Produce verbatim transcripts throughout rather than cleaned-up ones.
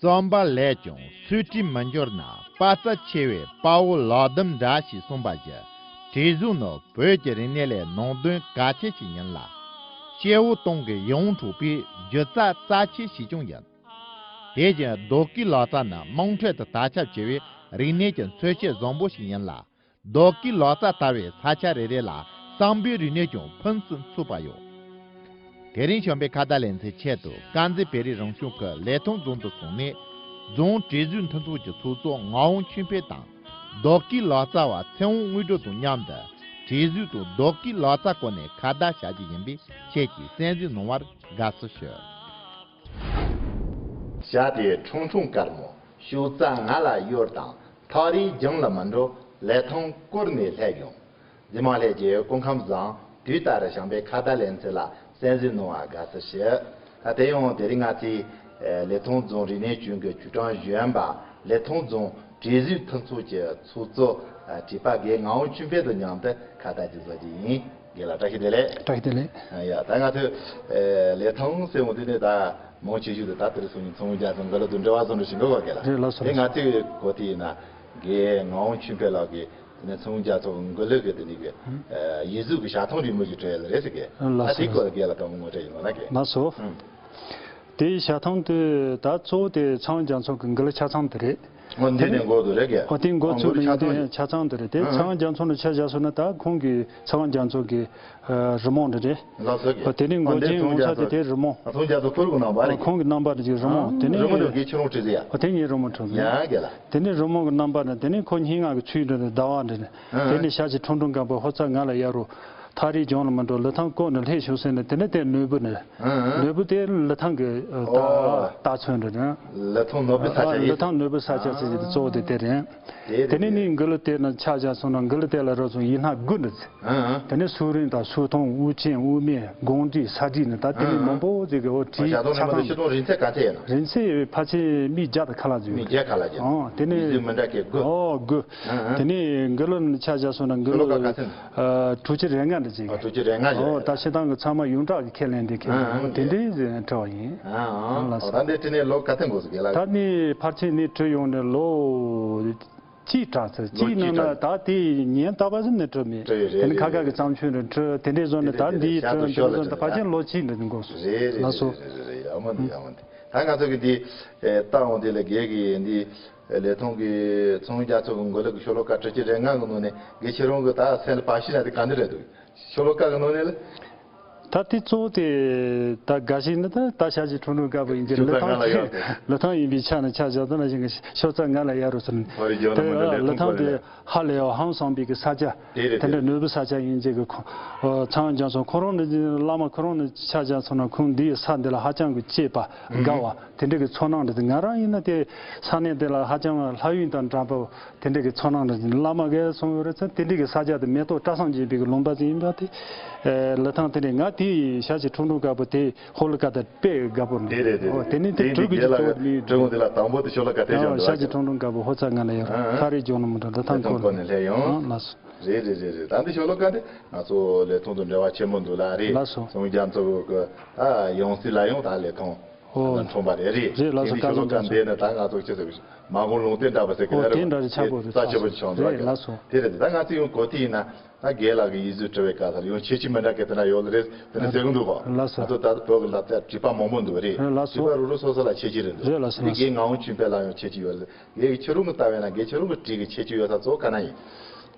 རྩོམ་པ་ལས་ཀྱང་ཚུལ་ཁྲིམས་མི་འགྱུར་ན། དཔའ་རྩལ་ཆེ་བས་དཔའ་བོ་ལག་ལྡིམ་འདྲ་ཞེས་གསུངས་པ་བཞིན། བྲིས་གཟུགས་ནི་བོད་ཀྱི་རིག་གནས་ལས་ནང་དོན་གལ་ཆེ་ཞིག་ཡིན་ལ། སྐྱེ་བོ་སྟོང་གི་ཡིད་འཕྲོག་པའི་སྒྱུ་རྩལ་རྩ་ཆེ་ཞིག་ཀྱང་ཡིན། དེ་བཞིན་རྡོ་བརྐོས་ལག་རྩལ་ནི་དམངས་ཁྲོད་དུ་དར་ཁྱབ་ཆེ་བའི་རིག་གནས་ཀྱི་མཚོན་བྱེད་བཟང་པོ་ཞིག་ཡིན་ལ། རྡོ་བརྐོས་ལག་རྩལ་དར་བའི་ས་ཆ་རེ་རེ་ལ་བསམ་པའི་རིག་གནས་ཀྱང་ཕུན་སུམ་ཚོགས་པ་ཡོད། དེ་རིང་བྱམས་པའི་ཁ་བརྡ་ལེ་ཚན་ཆེད་དུ་དཀར་མཛེས་བོད་རིགས་རང་སྐྱོང་ཁུལ་ལི་ཐང་རྫོང་དུ་སོང་ནས། རྫོང་བྲིས་གཟུགས་མཐུན་ཚོགས་ཀྱི་ཚོགས་གཙོ་ངག་དབང་ཆོས་འཕེལ་དང་། རྡོ་བརྐོས་ལག་རྩལ་བ་ཚེ་དབང་དངོས་གྲུབ་དང་མཉམ་དུ་བྲིས་གཟུགས་དང་རྡོ་བརྐོས་ལག་རྩལ་སྐོར་ནས་ཁ་བརྡ་བྱ་རྒྱུ་ཡིན་པས། ཁྱེད་ཀྱིས་གསན་གཟིགས་གནང་བར་དགའ་བསུ་ཞུ། བྱ་དེ་ཁྲུང་ཁྲུང་དཀར་མོ། ཤོག་རྩ་ང་ལ་གཡོར་དང་། ཐག་རིང་རྒྱང་ལ་མི་འགྲོ། ལི་ཐང་བསྐོར་ནས་སླེབས་ཡོང་། འཛིན་མ་ལྷས་ཀྱི་སྐུ་ཁམས་བཟང་། དུས་ལྟར་བྱམས་པའི་ཁ་བརྡ་ལེ་ཚན་ལ་གསན་གཟིགས་གནང་བར་དགའ་བསུ་ཞུ། ད་དེ་ཡང་དེ་རིང་ང་ཚོས་ལི་ཐང་རྫོང་རིག་གནས་ཅུས་ཀྱི་ཅུས་ཀྲང་གཞོན་པ། ལི་ཐང་རྫོང་བྲིས་གཟུགས་མཐུན་ཚོགས་ཀྱི་ཚོགས་གཙོ་བྲིས་པ་རྒན་ངག་དབང་ཆོས་འཕེལ་དང་མཉམ་དུ་ཁ་བརྡ་ཅིག་བཟོ་རྒྱུ་ཡིན། རྒན་ལགས་བཀྲ་ཤིས་བདེ་ལེགས། བཀྲ་ཤིས་བདེ་ལེགས། ཡ་ད་ང་ཚོས་ལི་ཐང་ཟེར་འོང་དུས་ནས་ད་མང་ཆེ་ཤོས་དེ་ད་དེར་སོང་ནས་ཚོང་རྒྱག་ཚོང་འགུ་ལོ་དང་འབྲེལ་བ་བཟོ་འདྲ་ཞིག་འགོ་བ་རྒན་ལགས། རེད་ལགས་སོ། དེ་ང་ཚོས་གོ་དེ་ཡིན་ན་རྒན་ངག་དབང་ཆོས་འཕེལ་ལགས་ཀྱིས་དེ་ནས་ཚོང་རྒྱག་ཚོང་འགུ་ལོ་གི་དེ་ནས་གི་ཡིག་གཟུགས་ཀྱི་ཞལ་ཐང་རིང་མོ་ཞིག་བྲིས་ཡོད་རེད་ཟེར་གི། ལགས་ད་དེ་སྐོར་ལ་རྒན་ལགས་དང་ངོ་སྤྲོད་ཡིན་ལ་ན་གི། ལགས་སོ། དེའི་ཞལ་ཐང་དེ་ད་གཙོ་བོ་དེ་ཚངས་དབྱངས་རྒྱ་མཚོ་གི་འགུ་ལོ་ཆ་ཚང་དེ་རེད། འོ་འདི་ནས་འགོ་འདུག་རེད་གི། འོ་དེ་འགོ་ཚུགས་ནས་ཆ་ཚང་དེ་ཆ་ཚང་དེ་རེད། དེ་ཨ་ཚངས་དབྱངས་རྒྱ་མཚོ་ནས་ཆ་བཞག་སོང་ན་ད་ཁོང་གི་ཚངས་དབྱངས་རྒྱ་མཚོ་གི་རི་མོ་འདི་རེད། ལགས་སོ་གི། འོ་དེ་ནས་འགོ་ཨ་འདི་ཆེན་ཚངས་ཡོང་ས་དེ་དེ་རི་མོ། ཨ་ཚངས་རྒྱ་མཚོ་ཁོ་རང་གི་རྣམ་པ་རེད་གི། ཁོང་གི་རྣམ་པ་འདི་གི་རི་མོ། ཨ་དེ་ནས་རི་མོ་འདི་གི་ཁྱེད་རང་བྲིས་ཟེར་ཡ། འོ་དེ་ངའི་རི་མོ་བྲིས་ཡ་གི་ལ། དེ་ནས་རི་མོ་གི་རྣམ་པ་འདི་དེ་ནས་ཁོ་སྙན་ངག་གི་ཚིག་འདི་ནས་ཟླ་བ་འདི་ནས། ཨ་དེ་ནས་ཤར་གྱི་ཁྲུང་ཁྲུང་དཀར་པོ། ཧོར་རྩ་ང་ལ་གཡར་རོ། ཐག་རིང་རྒྱང་ལ་མི་འགྲོ། ལི་ཐང་བསྐོར་ནས་སླེབས་བྱུང་ཟེར་ནས། དེ་ནས་དེ་ནོར་བུ་ནས། ཨ་ཨ། ནོར་བུ་དེ་ལི་ཐང་གི་ཨོ། རྟགས་མཚོན་འདྲ་ནི། ལི་ཐང་ནོར་བུ་ས་ཆ་ཡིན། ལི་ཐང་ནོར་བུ་ས་ཆ་ཟེར་གྱི་དེ་གཙོ་བོ་དེ་དེ་རེད། དེ་དེ་ནས་ནི་འགུ་ལོ་དེ་ན་ཆ་བཞག་སོང་ན་འགུ་ལོ་དེ་ལ་རོ་སོང་ཡིག་སྣ་དགུ་འདྲ་ཟེར། ཨ་ཨ། དེ་ནས་སུ་རིན་དང་སུ་ཐང་དབུ་ཅན་དབུ་མེད་སྒང་དྲུག་ས་བྲིས་ནི། ད་དེ་ནས་ཨ་ཨ། མང་པོ་ཟེར་གི། འོ་བྲིས་ཆ་ཚང་། རིན་ཚད་ག་ཚད་ཡིན་ན། རིན་ཚད་ཕལ་ཆེར་མི་བརྒྱ་དང་ཁ་ལག་ཟིག་ཡོད། མི་བརྒྱ་ཁ་ལག་ཅན། ཨོ་དེ་ནས་ཡིག་གཟུགས་མི་འདྲ་གི་དགུ། ཨོ་དགུ། ཨ་ཨ། དེ་ནས་འགུ་ལོ་ཆ་བཞག་སོང་ན་འགུ་ལོ་ཤོ་ལོ་ཀ་ག་ཚོད། ཨ་དྲུག་ཅུ་རེ་ལྔ་འདྲ་ཅིག་ཨ་དྲུག་ཅུ་རེ་ལྔ་ཞིག་ཨོ་རེད། ད་སྤྱིར་བཏང་གི་ཚང་མ་ཡོངས་གྲགས་ཀྱི་ཁས་ལེན་དེ་ཁས་ཨ་ཨ། ཨོ་དེ་འདྲའི་ཟེར་ནས་བྲིས་པ་ཡིན། ཨ་ཨ། ལགས་སོ། ད་འདི་བྲིས་ནས་ལོ་ག་ཚོད་འགོར་སོང་གི་ལགས། ད་ནི་ཕལ་ཆེར་ནི་བྲིས་ཡོང་ནས་ལོ་གཅིག་གྲགས་ཚར། ལོ་གཅིག་གཅིག་ནང་ན་གྲགས། ད་དེ་ཉིན་རྟག་པ་ཟིན་ནས་བྲིས་མེད། བྲིས་ཡོད་རེད། དེ་ནི་ཁ་ཁ་གི་རེད་རེད། བརྩམས་ཆོས་རེ་བྲིས། དེ་འདྲའི་བཟོ་ནས་ད་འདི་བྲིས་འདི་བཟོ་ནས་ད་ཕལ་ཆེར་ལོ་གཅིག་འདྲ་ནི་འགོར་སོང་། རེད་རེད། ལགས་སོ། རེད་རེད་རེད། ཡག་མོ་འདུག་ཡག་མོ་འདུག་ད་ང་ཚོ་གི་འདི་ལྟ་འོང་དེ་ལ་རྒན་གྱིས་འདི། ལི་ཐང་གི་ཚངས་དབྱངས་རྒྱ་མཚོ་གི་འགུ་ལོ་གི་ཤོ་ལོ་ཀ་དྲུག་ཅུ་རེ་ལྔ་གི་ནང་ནས་རྒན་ཁྱེད་རང་གི་ད་སེམས་ལ་བབས་ཤེས་ན་དེ་ག་འདྲ་རེད་འདུག་ཤོ་ལོ་ཀ་གི་ནང་ནས་ལ། ད་དེ་གཙོ་བོ་དེ་ད་དགའ་ཤོས་ནི་ད་ད་ཤར་གྱི་ཁྲུང་ཁྲུང་དཀར་པོ་ཡིན་གྱི། ལི་ཐང་ལི་ཐང་ཡོད་དེ། ལི་ཐང་ཡིན་པའི་ཆ་ནས་ཆ་བཞག་ད་ན་ཞིང་གི་ཤོ་རྩ་ང་ལ་གཡར་རོ་ཟེར་ནས། ཧོ་རི་ཇོ་ན་མི་འདྲ་དེ་ལི་ཐང་དེ་ཧ་ལས་ཡོད་ཧང་སངས་པའི་གི་ས་ཆ། དེ་རེད་དེ་འདྲ་དེ་རེད། ནོར་བུ་ས་ཆ་ཡིན་གྱི་གི་ཁོ། ཨོ་ཚངས་དབྱངས་རྒྱ་མཚོ་ཁོ་རང་ནི་བླ་མ་ཁོ་རང་ནི་ཆ་བཞག་སོང་ན་ཁོང་འདིའི་ས་འདི་ལ་ཧ་ཅང་གི་གཅེས་པ་དགའ་བ་དེ་འདྲ་གི་ཚོར་སྣང་རེད། ང་རང་ཡིན་ན་དེ་ས་གནས་དེ་ལ་ཧ་ཅང་ལྷ་ཡུལ་དང་འདྲ་པོ་དེ་འདྲ་གི་ཚོར་སྣང་རེད། བླ་མ་གིས་གསུངས་ཡོད་རེད་ཟེར། དེ་འདྲ་གི་ས་ཆ་དེ་མེ་ཏོག་བཀྲ་གསུམ་འབྱིན་པའི་གི་ལུང་པ་ཟིག་ཡིན་པ་དེ། ཨེ་ལི་ཐང་དེ་འདྲ་ང་དེ་ཤར་གྱི་ཁྲུང་ཁྲུང་དཀར་པོ་དེ་ཧོ་ལི་ཀ་དང་དཔེ་དགའ་པོ་འདུག་དེ་རེད་དེ་ཨོ་རེད། དེ་ནི་དེ་དེ་དྲུག་གི་དེ་ལ་གཙོ་བོ་མི་ཁྲུང་དེ་ལ་དང་པོ་དེ་ཤོ་ལོ་ཀ་དེ་ཨོ་བཞག་འདུག་ཤར་གྱི་ཁྲུང་ཁྲུང་དཀར་པོ་ཧོར་རྩ་ང་ལ་ཡོད། ཨ་ཨ། ཐག་རིང་རྒྱང་ལ་མི་འགྲོ། ལི་ཐང་བསྐོར་ནས་སླེབས་ཡོང་། ཨོ་ལགས་སོ། རེད་རེད་རེད་རེད། ད་འདི་ཤོ་ལོ་ཀ་འདི་ང་ཚོ་ལི་ཐང་དང་འབྲེལ་བ་ཆེན་པོ་འདུག་ལ་རེད། ལགས་སོ། ཚངས་དབྱངས་རྒྱ་མཚོ་གི་ཨ་ཡང་སྲིད་ལ་ཡང་ད་ལི་ཐང་ཨོ་འཁྲུངས་པ་རེད། རེད། རེད་ལགས་སོ། དེ་ནི་ཤོ་ལོ་ཀ་འདི་ནི་ད་ང་ཚོ་ཅི་ཟེར་མ་དགོན་ལུང་བསྟན་འདྲ་པོ་ཟེར་གི་ཨོ་རེད། དེ་འདྲ་རེད། ཆགས་པོ་རེད། རྩ་ཆེ་པོ་ཞིག་བྱུང་འདུག་རེད། ལགས་སོ། དེ་རེད། ད་ང་ཚོ་ཡང་གོ་ཐོས་ཡིན་ན་ད་རྒན་ལགས་ཀྱི་ཡིག་གཟུགས་བྲིས་པའི་སྐབས་སུ་ཡང་ཁྱད་ཆོས་མི་འདྲ་གི་དེ་འདྲ་ཡོད་རེད་དེ་འདྲ་ཟེར་གི་འདུག་གོ་ལགས་སོ། ང་ཚོ་ད་བོད་ཀྱི་ལག་རྩལ་བྲིས་པ་མང་པོ་འདུག་རེད། རེད་ལགས་སོ། བྲིས་པ་རུ་རུ་སོ་སོ་ལ་ཁྱད་ཆོས་རེད་འདུག་རེད་ལགས་སོ། དེ་རྒན་ངག་དབང་ཆོས་འཕེལ་ལ་ཡང་ཁྱད་ཆོས་ཡོད་རེད། རྒན་གྱི་ཁྱེད་རང་གི་ལྟ་བས་ན་རྒན་ཁྱེད་རང་གི་བྲིས་ཀྱི་ཁྱད་ཆོས་ཡོད་ས་གཙོ་བོ་ག་ན་ཡིན།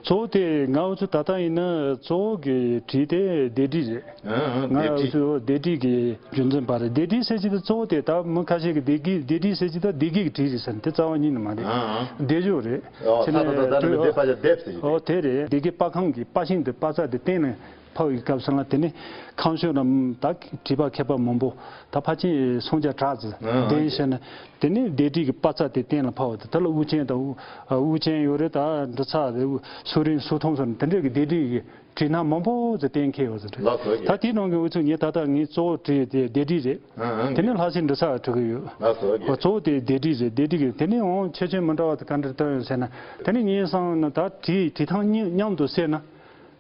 གཙོ་བོ་དེ་ང་འུ་ཚོ་ད་ལྟ་ཡིན་ན་གཙོ་བོ་གི་བྲིས་དེ་ལྡེབས་བྲིས་རེད། ཨང་ཨང་། ང་ལྡེབས་བྲིས། འུ་ཚོ་ལྡེབས་བྲིས་ཀྱི་རྒྱུ་མཚན་པ་རེད། ལྡེབས་བྲིས་ཟེར་གྱི་དེ་གཙོ་བོ་དེ་ད་མི་ཁ་ཤས་ཀྱིས་ལྡེབས་བྲིས་ལྡེབས་བྲིས་ཟེར་གྱི་དེ་ལྡེབས་བྲིས་ཀྱི་བྲིས་རེད་ཟེར་ནས་དེ་རྩ་བ་ཉིད་ནས་མ་རེད། ཨང་ཨང་། ལྡེབས་འཇོག་རེད། ཨོ་ཚ་ད་ད་ད་ནི་ལྡེབས་པ་ཅག་ལྡེབས་ཟེར་གྱི་རེད། ཨོ་དེ་རེད། ལྡེབས་ཀྱི་པར་ཁང་གི་པར་ཤིང་དེ་པར་རྩ་དེ་སྟེང་ནས་ཕབ་ཡི་སྐབས་སུ་ལ་དེ་ནི་ཁང་ཤོག་ནང་ད་བྲིས་པ་མཁས་པ་མང་པོ་ད་ཕལ་ཆེར་སངས་རྒྱས་གྲགས་ཟེར་ཨང་ལྡན་ཨང་བྱས་ན་དེ་ནི་ལྡེབས་བྲིས་ཀྱི་པར་རྩ་དེ་སྟེང་ལ་ཕབ་པ་དེ་དེ་ལ་དབུ་ཅན་དང་དབུ་དབུ་ཅན་ཡོད་རེད། ད་འབྲི་ཚ་རེད། སུ་རིན་སུ་ཐང་སོགས་དེ་འདྲས་ཀྱི་ལྡེབས་བྲིས་ཀྱི་བྲིས་ན་མང་པོ་ཟེར་གཏན་འཁེལ་ཡོད་ཟེར། ལགས་སོ། ད་དེའི་ནང་གི་འུ་ཚོ་ངས་ད་ལྟ་ངས་གཙོ་བོ་བྲིས་ཡོད་དེ་ལྡེབས་བྲིས་རེད། ཨང་ཨང་། དེ་ནས་ལྷ་སའི་འབྲི་ཚ་བྲི་གི་ཡོད། ལགས་སོ། ཨོ་གཙོ་བོ་དེ་ལྡེབས་བྲིས་རེད། ལྡེབས་བྲིས་ཀྱི་དེ་ནས་འོང་ཁྱད་ཆོས་མི་འདྲ་བ་དེ་ག་འདྲ་བཏོན་ཡོད་ཟེར་ན། དེ་ནས་ངས་བསམ་ན་ད་བྲིས་བྲིས་ཐང་མཉམ་དུ་བསྲེས་ན་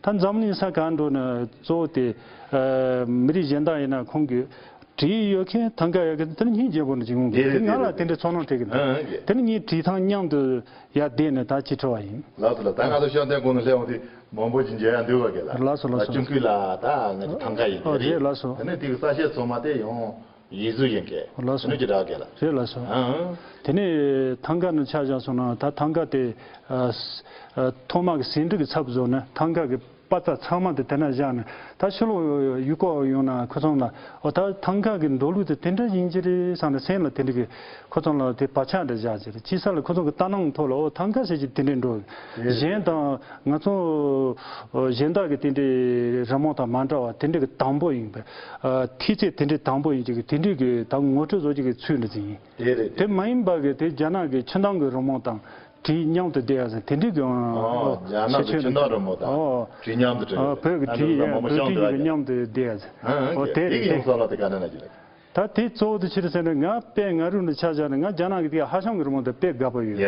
ད་འཛམ་གླིང་ས་གང་འགྲོ་ན་གཙོ་བོ་དེ་མི་རིགས་གཞན་དག་ཡིན་ན་ཁོང་གི་གྲི་ཡོད་མཁན་ཐང་ཀ་ཡོད་མཁན་དེ་ནི་སྙིང་རྗེ་པོ་ནི་ཅིག་ཡོང་གི། རེད་རེད་དེ་ང་ལ་རེད་དེ་འདྲའི་ཚོར་སྣང་སྤྲད་གི་འདུག་ཨང་། དེ་ནི་ངས་གྲི་ཐང་མཉམ་དུ་ཡར་བསྡད་ནས་ད་ཅི་ཁྲོ་བ་ཡིན། ལགས་སོ་ལགས། ད་ང་ཚོ་ཤོད་ལྡན་དགོན་ནས་སླེབས་འོང་དུས་མང་པོ་ཅིག་མཇལ་ཡ་འདུག་བ་གས་ལ། ལགས་སོ་ལགས་སོ། ཅུང་ཀུན་ལ་ད་ང་ཚོ་ཐང་ཀ་ཡིན་ཨོ་རེད། རེད་ལགས་སོ། དེ་ནས་དེ་གི་ས་ཤད་ཚོ་མ་དེ་ཡང་ཡིག་གཟུགས་ཡིན་གས། ལགས་སོ། དེ་ནས་ཅི་འདྲ་གས་ལ། རེད་ལགས་སོ། ཨང་། དེ་ནས་ཐང་ཀ་ནི་ཆ་བཞག་སོང་ན་ད་ཐང་ཀ་དེ་ཨ་ཨ་ཐོག་མ་གི་ཟིན་བྲིས་ཀྱི་ཚབ་བཟོ་ནས་ཐང་ཀ་གི་པ་ཙ་ཚང་མ་དེ་དེ་ན་བཞག་ནས་ད་ཕྱི་ལོགས་ཡུལ་སྐོར་ཡོང་ན་ཁོ་ཚང་ལ་ཨོ་ད་ཐང་ཀ་གི་འགྲོ་ལུགས་དེ་དེ་འདྲ་ཡིན་གྱི་རེད་བསམ་ནས་སེམས་ལ་དེ་འདྲ་གི་ཁོ་ཚང་ལ་དེ་བག་ཆགས་འདྲ་བཞག་གི་རེད། ཅི་ས་ལ་ཁོ་ཚང་གི་ལྟ་སྣང་ཐོག་ལ་ཨོ་ཐང་ཀ་ཟེར་གྱི་དེ་འདྲ་འགྲོ་གཞན་དང་ང་ཚོ་གཞན་དག་གི་དེ་འདྲའི་རི་མོ་དང་མ་འདྲ་བ་དེ་འདྲ་གི་དང་པོ་ཡིན་པས་ཐིག་ཚད་དེ་འདྲའི་དང་པོ་ཡིན་གྱི་གི་དེ་འདྲའི་གི་ད་ངོ་སྤྲོད་བཟོ་གྱི་གི་ཚུལ་འདྲ་ཅིག་ཡིན། དེ་རེད། དེ་མ་ཡིན་པ་གི་དེ་རྒྱ་ནག་གི་ཆུ་མདངས་གི་རི་མོ་དང་གྲི་མཉམ་དུ་བསྡད་ཡ་ཟེར་དེ་འདྲའི་གི་ཨོ་རྒྱ་ནག་གི་ཆུ་མདངས་རི་མོ་དང་ཨོ་གྲི་མཉམ་དུ་ཨོ་བྲིས་བོད་ཀྱི་ཨ་གྲི་འདི་ལ་མང་པོ་བོད་བཤད་གྲི་འདུག་གི་ཨ་མཉམ་དུ་བསྡད་ཡ་ཟེར་ཨ་ཨོ་དེ་དེ་གི་ཡིན་ཡིན་སོགས་ལ་དེ་ག་ནས་ན་གི་ལ། ད་དེ་གཙོ་བོ་དེ་ཕྱིར་ཟེར་ན་ང་དཔེ་ང་རུ་འདི་ཆ་བཞག་ན་ང་རྒྱ་ནག་གི་དེ་ཧ་ཤང་གི་རི་མོ་དེ་དཔེ་དགའ་པོ་ཡོད། ཡ།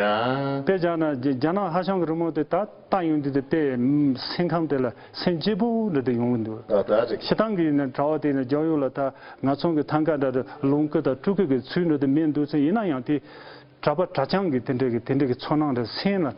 དཔེ་བཞག་ན་རྒྱ་རྒྱ་ནག་ཧ་ཤང་གི་རི་མོ་དེ་ད་ལྟ་ཡོང་དུས་དེ་དཔེ་སེམས་ཁམས་དེ་ལ་སེམས་སྐྱིད་པོ་འདྲ་དེ་ཡོང་གི་འདུག་ད་ད་རེད། སྤྱིར་བཏང་གི་ཡིན་ན་གྲྭ་བ་དེ་ཡིན་ན་རྒྱག་ཡོད་ལ་ད་ང་ཚོ་གི་ཐང་ཀ་འདྲ་དེ་ལུང་ཀུ་དང་སྤྲུལ་སྐུ་གི་ཚུལ་འདྲ་དེ་མེད་འདུག་ཟེར་ཡིན་ན་ཡང་དེ་གྲྭ་པ་གྲྭ་རྐྱང་གི་དེ་འདྲ་གི་དེ་འདྲ་གི་ཚོར་སྣང་འདྲ་སེམས་ལ།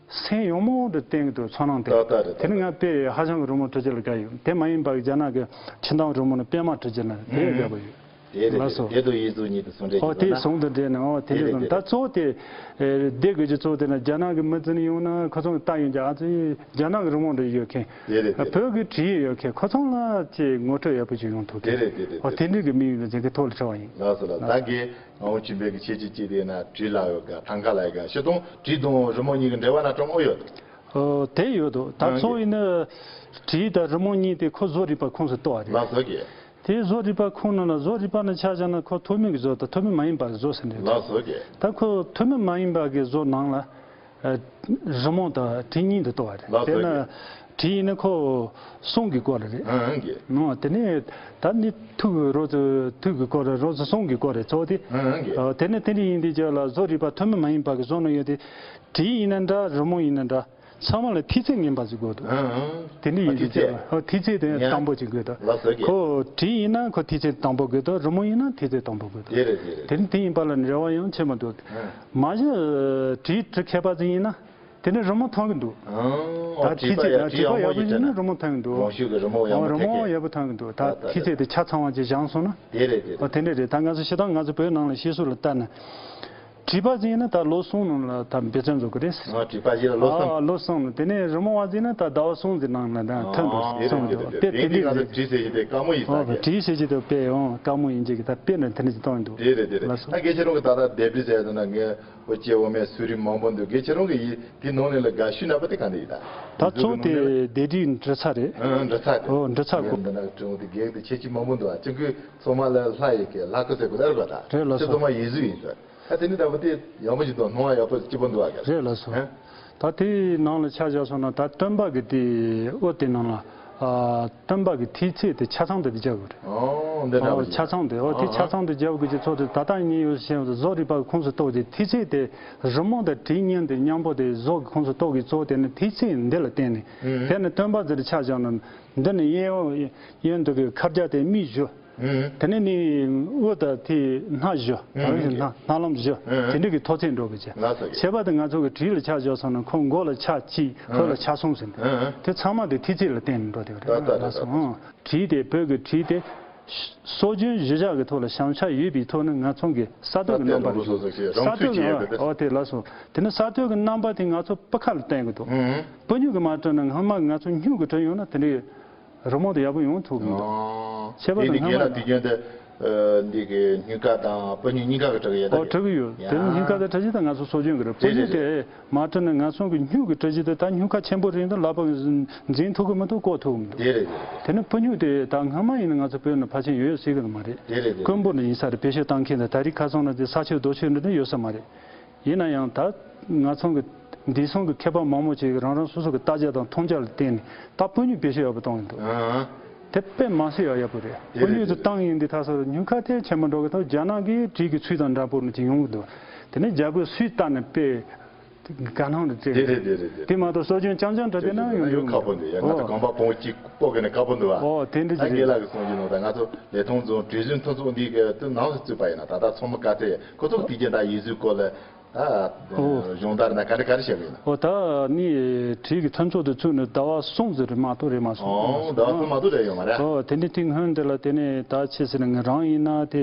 སེམས་ཡོང་མོ་འདྲ་བསྟན་གྱི་འདུག་ཚོར་སྣང་དེ། ད་ལྟ་རེད། དེ་ནི་ད་ང་དཔེ་ཧ་ཅང་གི་རི་མོ་བྲི་རྒྱུ་ལ་དགའ་ཡོད། དེ་མ་ཡིན་པ་རྒྱ་ནག་གི་ཆུ་མདངས་རི་མོ་ནི་དཔེ་མ་བྲི་རྒྱུ་ན་དེ་ཨུམ། དགའ་པོ་ཡོད། དེ་རེད། ལགས་སོ། དེ་དེ་དུ་ཡིད་གཟུགས་ཉིད་དུ་ཟུང་འབྲེལ་ཨོ་གྱི་དེ་ལ་ན། ཟུང་དུ་འབྲེལ་ནས་ཨོ་དེ་དེ་འདྲ་རེད་དགོས་དེ་ད་རེད། གཙོ་བོ་དེ་ཨེ་བསྡད་དགོས་རྒྱུ་གཙོ་བོ་དེ་ན་རྒྱ་ནག་གི་མི་ཚོ་ནི་ཡོང་ན་ཁོ་ཚོ་ལ་ལྟ་ཡོང་རྒྱུ་ཨ་ཙི་རྒྱ་ནག་གི་རི་མོ་འདྲ་ཡོད་མཁན། དེ་རེད་དེ་རེད། བོད་ཀྱི་བྲིས་ཡོད་མཁན་ཁོ་ཚོ་ལ་ཅིག་ངོ་སྤྲོད་ཡག་པོ་ཅིག་ཡོང་ཐུབ་དེ་རེད་དེ་རེད་ཨོ་དེ་དེ་རེད། འདྲ་གི་དམིགས་ཡུལ་ལ་འཛིན་གྱི་ཐོག་ལ་འཁྲི་བ་ཡིན། ལགས་སོ་ལགས་ད་གི། ཨང་ཆིན་པའི་གི་ཁྱེད་ཀྱི་ཅི་དེ་ན་བྲིས་ལ་ཡོད་ག་ཐང་ཀ་ལ་ཡོད་ག་ཤི་དང་བྲིས་དང་རི་མོ་གཉིས་ཀྱི་འབྲེལ་བ་ན་ཀྲུང་ཨུ་ཡོད། ཨོ་དེ་ཡོད་དོ། ད་ཨང་གི་གཙོ་བོ་ཡིན་ན་བྲིས་དང་རི་མོ་གཉིས་དེ་ཁོ་བཟོ་རིག་པ་ཁོངས་སུ་གཏོགས་པ་རེད། ལགས་སོ་གི། དེ་བཟོ་རིག་པ་ཁོངས་ནང་ལ་བཟོ་རིག་པ་ནི་ཆ་བཞག་ན་ཁོ་ཐུན་མིན་གྱི་བཟོ་དང་ཐུན་མིན་མ་ཡིན་པ་བཟོ་ཟེར་འདྲ་ལགས་སོ་གི། ད་ཁོ་ཐུན་མིན་མ་ཡིན་པ་གི་བཟོ་ནང་ལ། ཨ། རི་མོ་དང་བྲིས་གཉིས་འདི་གཏོགས་པ་རེད། ལགས་དཔེར་ན། སོ་གི། བྲིས་ཡིན་ན་ཁོ་གསུང་གི་སྐོར་རེད། ཨང་གི། ནོ་དེ་ནས་ད་ནི་ཐུགས་རོ་ཙི་ཐུགས་ཀྱི་སྐོར་རོ་ཙི་གསུང་གི་སྐོར་རེད་གཙོ་བོ་དེ། ཨང་གི། ཨ། དེ་ནས་དེ་འདྲ་ཡིན་དུས་ཅག་ལ་བཟོ་རིག་པ་ཐུན་མིན་མ་ཡིན་པ་གི་བཟོ་ནི་ཡོད་དེ། བྲིས་ཡིན་ན་འདྲ་རི་མོ་ཡིན་ན་འདྲ། ཚང་མ་ལ་ཐིག་ཚད་ངན་པ་ཞིག་དགོས་འདུག་ཨང་ཨང་། དེ་འདྲ་ཡིན་ཨ་དུས་ཅག་ལ་ཨ་ཐིག་ཚད་དེ་ཡང་དང་པོ་ཅིག་དགོས་འདུག་ལགས་སོ་གི། ཁོ་བྲིས་ཡིན་ན་ཁོ་ཐིག་ཚད་དང་པོ་དགོས་འདུག་རི་མོ་ཡིན་ན་ཐིག་ཚད་དང་པོ་དགོས་འདུག་དེ་རེད་དེ་རེད། དེ་ནི་དེ་ཡིན་པ་ལ་ནི་རེ་བ་ཡང་ཆེ་མ་འདུག་ཨང་། མ་གཞི་བྲིས་བྲི་མཁས་པ་ཅིག་ཡིན་ན། དེ་ནས་རི་མོ་མཐོང་གི་འདུག་ཨང་། ཨོ་ད་བྲིས་པ་ཡ་ཐིག་ཚད་བྲིས་ཡག་པོ་ཡག་པོ་ཡིན་ན་ཡིན་ན་རི་མོ་མཐོང་གི་འདུག་མང་ཤོས་ཀྱི་རི་མོ་ཡག་ཨོ་པོ་རི་ཐེག་མོ་གི། ཡག་པོ་མཐོང་གི་འདུག་ད་ད་ད་ཐིག་ད་ཚད་དེ་ཆ་ཚང་བ་ཅིག་བཞེངས་སོང་ན། དེ་རེད་དེ་ཨོ་རེད། དེ་འདྲ་རེད། ད་ང་ཚོ་ཤི་སྟངས་ང་ཚོ་བོད་ནང་ལ་ཤེས་སུ་ལ་ལྟ་ན། བྲིས་པ་ཅིག་ཡིན་ན་ད་ལོ་གསུམ་ནང་ལ་ད་འབད་བརྩོན་བཟོ་གི་རེད། ཨ་བྲིས་པ་ཅིག་ལ་ལོ་གསུམ། ཨ་ལོ་གསུམ་ནང་དེ་ནས་རི་མོ་བ་ཅིག་ཡིན་ན་ད་ཟླ་བ་གསུམ་ཙམ་ནང་ལ་ད་ཐོན་འགྲོ་ཨ་དེ་རེད་གསུངས་དེ་འདུག་རེད། དེ་དེ་དེ་འདི་ང་ཚོ་འདྲ་བྲིས་ཟེར་གྱི་དེ་དཀའ་མོ་ཡིན་ཨོ་ས་བྲིས་ཟེར་གྱི་དེ་དཔེ་ཡང་དཀའ་མོ་ཡིན་གྱི་གི་ད་དཔེ་ནས་དེ་འདྲ་ཅིག་བཏང་འདུག་དེ་རེད་དེ་རེད། ལགས་སོ། ད་སྐད་ཆ་རང་གི་ད་ལྟ་ལྡེབས་བྲིས་ཟེར་ཡ་ད་ན་ངས། ཨོ་ཅེ་འོ་མའི་གསོ་རིག་མང་པོ་འདུག་དགེ་ཁྱེད་རང་གི་ཡི་དེ་ནང་ནས་ལ་དགའ་ཤོས་ན་པ་དེ་ག་འདྲ་ཡིན་ད། ད་ཚོང་དེ་སྡེ་སྒྲིག་འབྲི་ཚ་རེད། ཨང་འབྲི་ཚ་དེ། ཨོ་འབྲི་ཚ་གོ། འདི་ན་ཀྲུང་དེ་རྒྱལ་དེ་ཁྱེད་ཀྱི་མང་པོ་འདུག་ཨ་ཅིག་གི་ཚོང་མ་ལ་ལྷ་ཡི་གེ་ལྷ་སྐུ་ཟེར་གོ་ལ་ར་ག་ད། རེད་ལགས་སོ། ཚོང་མ་ཡིག་གཟུགས་ཡིན་ཟེར། ད་དེ་ནི་ད་པ་དེ་ཡག་པོ་ཞིག་འདུག་སྣང་བ་ཡག་པོ་སྐྱིད་པོ་འདུག་ཨ་ག་རེད། རེད་ལགས་སོ། ཨ། ད་དེའི་ནང་ལ་ཆ་བཞག་སོང་ན་ད་སྟོན་པ་གི་དེ་ཨོ་དེ་ནང་ལ། ཨ། སྟོན་པ་གི་ཐིག་ཚད་དེ་ཆ་ཚང་དེ་དེ་རྒྱབ་དགོས་རེད། ཨོ་འདི་འདྲ་ཨོ་བ་ཆ་ཚང་དེ་ཨོ་དེ་ཨ་ཆ་ཚང་དེ་རྒྱབ་དགོས་ཀྱི་ཚོགས་དེ་ད་ལྟ་ཉིན་ཡོད་ཞེས་བཟོ་རིག་པ་གི་ཁོངས་སུ་གཏོགས་ཀྱི་ཐིག་ཚད་དེ་རི་མོ་དང་བྲིས་མཉམ་དེ་མཉམ་པོ་དེ་བཟོ་གི་ཁོངས་སུ་གཏོགས་ཀྱི་གཙོ་བོ་དེ་ནི་ཐིག་ཚད་འདི་ལ་བརྟེན་ནས་ཨུ་དེ་ནི་སྟོན་པ་ཟེར་ཆ་བཞག་ན་འདི་ནི་གཡས་གཡོན་དུ་གི་ཁ་རྒྱ་དེ་མིག་བཞི། ཨུ་དེ་ནས་ནི་དབུ་དང་དེའི་སྣ་བཞི། ཨུ་ད་རེས་ཨུ་སྣ་སྣ་ལམ་བཞི། ཨུ་དེ་འདྲ་གི་མཐོ་ཚད་འགྲོ་གི་བྱས། ལགས་སོ། ཁྱད་པར་དུ་ང་ཚོ་གི་བྲིས་ལ་ཆ་བཞག་སོང་ན་ཁོ་མགོ་ལ་ཆ་གཅིག་ཁོ་ལ་ཆ་གསུམ་ཟེར་འདུག་ཨུ་ཨུ་དེ་ཚང་མ་དེ་ཐིག་ཚད་ལ་བརྟེན་ནས་འགྲོ་དེ་རེད། ད་ད་ད་ལགས་སོ། ཨུ་བྲིས་དེ་བོད་ཀྱི་བྲིས་དེ་སྲོལ་རྒྱུན་གཞི་བཞག་གི་ཐོག་ལ་བྱང་ཆ་ཡོད་པའི་ཐོག་ནས་ང་ཚོ་གི་གསར་གཏོད་ཀྱི་རྣམ་པ་རེད། གསར་གཏོད་ཀྱི་ཨོ་དེ་ལགས་སོ། དེ་ནི་གསར་གཏོད་ཀྱི་རྣམ་པ་དེ་ང་ཚོ་སྤུ་ཁ་ལ་བསྟན་གི་འདུག་ཨུ་ཨུ་སྤུ་སྨྱུག་གི་མ་སྤྲོད་ན་སྔོན་མ་ང་ཚོ་སྨྱུག་གི་བྲིས་ཡོང་ན་དེ་འདྲའི། རི་མོ་དེ་ཡག་པོ་ཡོང་ཐུབ་མི་འདུག་ཨོ། ཁྱད་པར་དུ་དེ་ནི་སྔ་མ་རྒན་ལགས་དུས་རྒྱུན་དུ་ཨ་འདི་གི་སྨྱུག་ཁ་དང་སྤུ་སྨྱུག་གཉིས་ཀ་གི་བྲི་གི་ཡོད་ད། ཨོ་བྲི་གི་ཡོད། དེ་ནི་སྨྱུག་ཁ་དང་བྲི་གཞི་དང་ང་ཚོ་སྲོལ་རྒྱུན་གི་རེད། སྤུ་སྨྱུག་དེ་མ་བྲིས་ན་ང་ཚོ་གི་སྨྱུག་གི་བྲི་གཞི་དེ་ད་སྨྱུག་ཁ་ཆེན་པོ་རེད་འདུག་ལག་པ་གིས་འཛིན་ཐུབ་གི་མི་འདུག་བཀོག་ཐུབ་གི་མི་འདུག་དེ་རེད་དེ་རེད། དེ་ནི་སྤུ་སྨྱུག་དེ་ད་སྔ་མ་ཡིན་ན་ང་ཚོ་བོད་ནང་ཕལ་ཆེར་ཡོད་ཡོད་སྲིད་གི་མ་རེད། དེ་རེད་དེ་རེད། དཀོན་པོ་ནི་ཡིན་ས་རེད། བེད་སྤྱོད་བཏང་མཁན་དང་ད་རེས་ཁ་སང་ན་དེ་ས་ཆ་རྡོ་ཆས་འདི་ནི་ཡོད་ས་མ་རེད། ཡིན་ན་ཡང་ད་ང་ཚོ་གི་འདི་སོང་གི་མཁས་པ་མང་པོ་ཅིག་རང་རང་སོ་སོ་གི་ལྟ་རྒྱ་དང་མཐོང་རྒྱ་ལ་བརྟེན་ནས་ད་སྤུ་སྨྱུག་བེད་སྤྱོད་ཡག་པོ་གཏོང་གི་འདུག་ཨ། དེ་དཔེ་མ་སྲིད་ཡག་ཡག་པོ་རེད། དེ་སྤུ་སྨྱུག་དེ་རེད། བཏང་ཡིན་དུས་ད་སོ་སྨྱུག་ཁ་དེ་ཆེན་པོ་འགྲོ་གི་འདུག་རྒྱ་ནག་གི་བྲིས་ཀྱི་ཚུལ་དང་འདྲ་པོ་ནི་ཅིག་ཡོང་གི་འདུག་དེ་ནས་རྒྱ་བོད་སུས་ལྟ་ནས་དཔེ་ དགའ་སྣང་དུ་སྤྲད། དེ་རེད་དེ་རེད་དེ་རེད། དེ་མ་གཏོགས་གསོ་སྐྱོན་རྐྱང་རྐྱང་འདྲ་དེ་ན་ཡོང་ཡོད་ཁག་པོ་འདུག་ཡ། ང་ཚོ་གོམ་པ་སྤོ་གཅིག་སྤོ་གི་ནས་ཁག་པོ་འདུག་བ། ཨོ་དེ་འདྲ་ད་ཅིག་རེད། རྒན་ལགས་ཀྱི་གསུང་གི་ནང་ད་ང་ཚོ་ལས་ཐོག་རྫོང་གྲོས་གཞི་མཐུན་ཚོགས་འདི་གི་དུ་ནང་དུ་བཙུགས་པ་ཡིན་ན་ད་ལྟ་ཚོགས་མི་ག་ཚད་ཁོ་ཚོ་དེ་རྒྱན་ད་ཡིག་གཟུགས་སྐོར་ལ་ད་ཨོ་གཞུང་དར་ན་ག་རེ་ག་རེ་བཤད་གི་ཡིན་ན། ཨོ་ད་ནི་གྲོས་ཀྱི་མཐུན་ཚོགས་དུ་བཙུགས་ནས་ཟླ་བ་གསུམ་ཙམ་རེད་མ་གཏོགས་རེད་མ་སོང་། ཨོ་ཟླ་བ་གསུམ་མ་གཏོགས་རེད་ཡོད་མ་རེད། ཨོ་དེ་འདྲ་དེ་སྔོན་དེ་ལ་དེ་ནས་ད་ཆེ་ཟེར་ན་ང་རང་ཡིན་ན་དེ།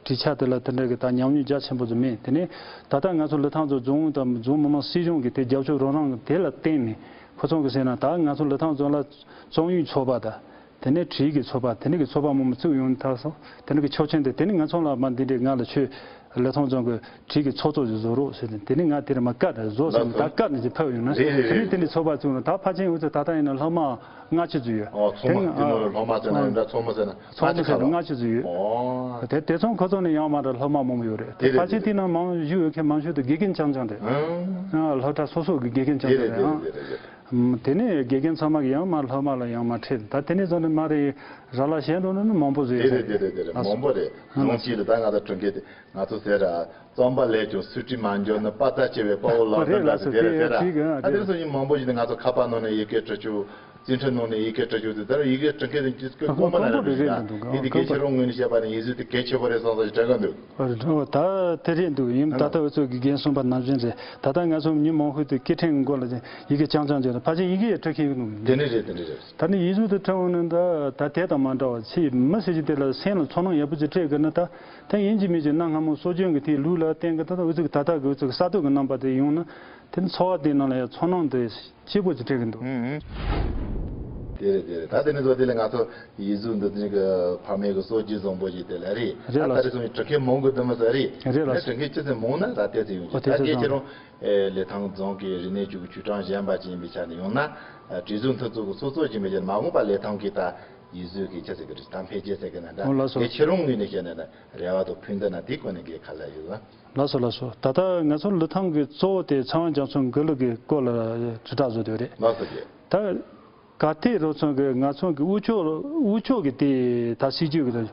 གྲོས་འཆར་དེ་ལ་དེ་འདྲ་གི་ད་ཉམས་མྱོང་རྒྱ་ཆེན་པོ་ཟིག་མེད། དེ་ནས་ད་ལྟ་ང་ཚོ་ལི་ཐང་ཚོ་རྫོང་དང་རྫོང་མི་དམངས་སྲིད་གཞུང་གི་དེ་རྒྱབ་སྐྱོར་རོགས་རམ་དེ་ལ་བརྟེན་ནས་ཁོ་ཚོ་གི་ཟེར་ན་ད་ང་ཚོ་ལི་ཐང་རྫོང་ལ་རྩོམ་ཡིག་ཚོགས་པ་དང་དེ་ནས་གྲོས་ཀྱི་ཚོགས་པ་དེ་འདྲ་གི་ཚོགས་པ་མང་པོ་བཙུགས་ཡོང་དུས་ད་སོ་དེ་འདྲ་གི་ཆོག་མཆན་དེ་དེ་ནས་ང་ཚོ་ལ་མ་འདི་འདྲའི་ང་ལ་ཆོས་ལི་ཐང་རྫོང་གི་གྲོས་ཀྱི་ཚོགས་གཙོ་ཞིག་བཟོ་རོགས་ཟེར་ནས་དེ་ནས་ང་དེར་མ་བཀའ་དང་བཟོ་ཟེར་ནས་ད་བཀའ་ནས་ཅིག་ཕེབས་ཡོང་ན་རེད་རེད་དེ་ནས་རེད། དེ་འདྲའི་ཚོགས་པ་བཙུགས་ན་ད་ཕལ་ཆེར་འུ་ཚོ་ད་ལྟ་ཡིན་ན་སློབ་མ་ལྔ་བཅུ་ཙམ་ཡོད། ཨོ་ཚོགས་མི་དེ་ནས་དེ་ནས་ཨ་སློབ་མ་ཟེར་ན་ཨ་ཡིན་འདྲ་ཚོགས་མི་ཟེར་ན། ཚོགས་མི་ཟེར་ན་ལྔ་བཅུ་ཙམ་ཡོད། ཨོ། དེ་དེ་ཚོ་ཁོ་ཚོ་ནས་ཡང་མ་འདྲ་སློབ་མ་མང་པོ་ཡོད་རེད། དེ་དེ་རེད་ཕལ་ཆེར་དེ་དེ་རེད། ནང་མང་ཤོས་ཡོད་མཁན་མང་ཤོས་དེ་དགེ་རྒན་རྐྱང་རྐྱང་རེད། ཨང་། ཨ་སློབ་གྲྭ་སོ་སོ་གི་དགེ་རྒན་རྐྱང་དེ་རྐྱང་རེད་རེད། དེ་རེད་ཨང་། དེ་རེད་དེ་རེད། ཨམ། དེ་ནས་དགེ་རྒན་ཚང་མ་གི་ཡང་མ་སློབ་མ་ལ་ཡང་མ་ཁྲིད་ད་དེ་ནས་བཟུང་ནས་མ་རེད་ར་ལ་གཞན་དུ་ནི་མང་པོ་ཟིག་དེ་རེད་རེད། དེ་རེད་དེ་རེད། ཨ་མང་པོ་རེད། ཨ་ནང་ཆེད་ལ་ད་ང་ཚོ་གྲོང་ཁྱེར་དེ་ང་ཚོ་ཟེར་ར་རྩོམ་པ་ལས་ཀྱང་སུ་ཁྲིད་མ་འཇོག་ནི་དཔའ་རྩལ་ཆེ་བའི་དཔའ་བོ་ལག་རེད་ལ་ལྟ་ཟེར་དེ་རེད་ཟེར་ར། ཨ་དེ་རེད་སོ་ཡིན་མང་པོ་ཞིག་ནི་ང་ཚོ་ཁ་པར་ནང་ནས་ཡི་གེ་འབྲི་ཆོག་རྩིས་ཁྲིམས་ནང་ནས་ཡི་གེ་འབྲི་ཆོག་ཟེར་ད་རུང་ཡི་གེ་འབྲི་མཁན་དེ་ཅིས་ཀོ་དཀོན་པོ་ན་རེ་རེ་ཡིན་འདུག་དེ་དེ་གལ་ཆེ་རུང་ངོས་ནས་བཤད་པ་ནི་ཡིག་གཟུགས་དེ་གལ་ཆེ་པོ་རེད་བསམ་སོགས་ཀྱི་དྲན་གི་འདུག་ཨ་རོ་ད་དེ་རེད་འདུག་ཡིན་ད་ལྟ་འུ་ཚོ་གི་རྒན་གསུངས་པ་ནང་བཞིན་རེད། ད་ལྟ་ང་ཚོ་མི་མང་ཤོས་དེ་སྐད་འཕྲིན་གི་སྐོར་ལ་ཡི་གེ་རྐྱང་རྐྱང་བྱས་ན་ཕལ་ཆེར་ཡི་གེ་ཡང་འབྲི་མཁན་ཡོད་ནོ་དེ་འདྲ་རེད་དེ་འདྲ་རེད། ད་ནི་ཡིག་གཟུགས་དེ་འབྲི་འོང་ན་ད་ད་དེ་དང་མ་འདྲ་བ་ཕྱི་མི་ཟེར་གྱི་དེ་ལ་སེམས་ལ་ཚོར་སྣང་ཡག་པོ་ཅིག་སྤྲད་དགོས་ན་ད་ད་ཡིན་གཅིག་མིན་གཅིག་གནའ་སྔ་མོ་སྲོལ་རྒྱུན་གྱི་དེའི་ལུགས་ལ་བརྟེན་གྱི་ད་ད་འུ་ཚོ་གི་ད་ལྟ་གི་འུ་ཚོ་གི་ས་སྟོད་ཀྱི་རྣམ་པ་དེ་ཡོང་ན་དེ་ནི་འཚོ་བ་དེའི་ནང་ལ་ཡང་ཚོར་སྣང་དེ། སྐྱིད་པོ་ཅིག་སྤྲད་གི་འདུག་ཨུ་ཨུ། དེ་རེད་དེ་རེད། ད་དེ་ནས་བཟོ་དེ་ལས་ང་ཚོ་ཡིག་གཟུགས་འདི་ཚོ་གི་ཕ་མེས་ཀྱི་སྲོལ་རྒྱུན་བཟང་པོ་ཞིག་དེ་ལ་རེད། རེད་ད་ལགས་ད་རེས་སོང་ཡིན་དྲི་མཁན་མང་གི་འདུག་མ་ཟད་རེད། རེད་ལགས་ད་དྲི་མཁན་ཅི་ཙམ་མང་ན་ད་དེ་ཙམ་ཡོང་ཨོ་རྒྱུ་དེ་ད་ཚོ་གལ་ཆེ་བཟང་རུང་ཨེ་ལི་ཐང་རྫོང་གི་རིག་གནས་ཅུས་ཀྱི་ཅུས་ཀྲང་གཞོན་པ་ཅིག་ཡིན་པའི་ཆ་ནས་ཡོང་ན་ཨ་གྲོས་ཚོགས་མཐུན་ཚོགས་ཀྱི་ཚོགས་གཙོ་ཅིག་ཡིན་པའི་ཆ་ནས་མ་འོངས་པ་ལི་ཐང་གི་ད་ཡིག་གཟུགས་ཀྱི་ཅི་ཟེར་གི་རེད་ད་འཕེལ་རྒྱས་ཟེར་གི་ན་འདྲ་ཨོ་ལགས་སོ། གལ་ཆེ་རུང་ངོས་ནས་བཤད་ན་ན་རེ་བ་དང་ཕན་བདེ་ན་དེའི་སྐོར་ནས་གལ་ག་ལ་ཡོད་ལ། ལགས་སོ་ལགས་སོ། ད་ལྟ་ང་ཚོ་ལི་ཐང་གི་གཙོ་བོ་དེ་ཚེ་དབང་རྒྱ་མཚོ་མགུར་གླུ་གི་སྐོར་ལ་དྲིལ་བསྒྲགས་བཟོ་འདོད་རེད། ལགས་སོ་རྒན། ད་ག་ཐེ་རོ་ཚོན་གི་ང་ཚོ་གི་དབུ་ཕྱོགས་དབུ་ཕྱོགས་གི་དེ་ད་སྲིད་ཇུས་གི་ད་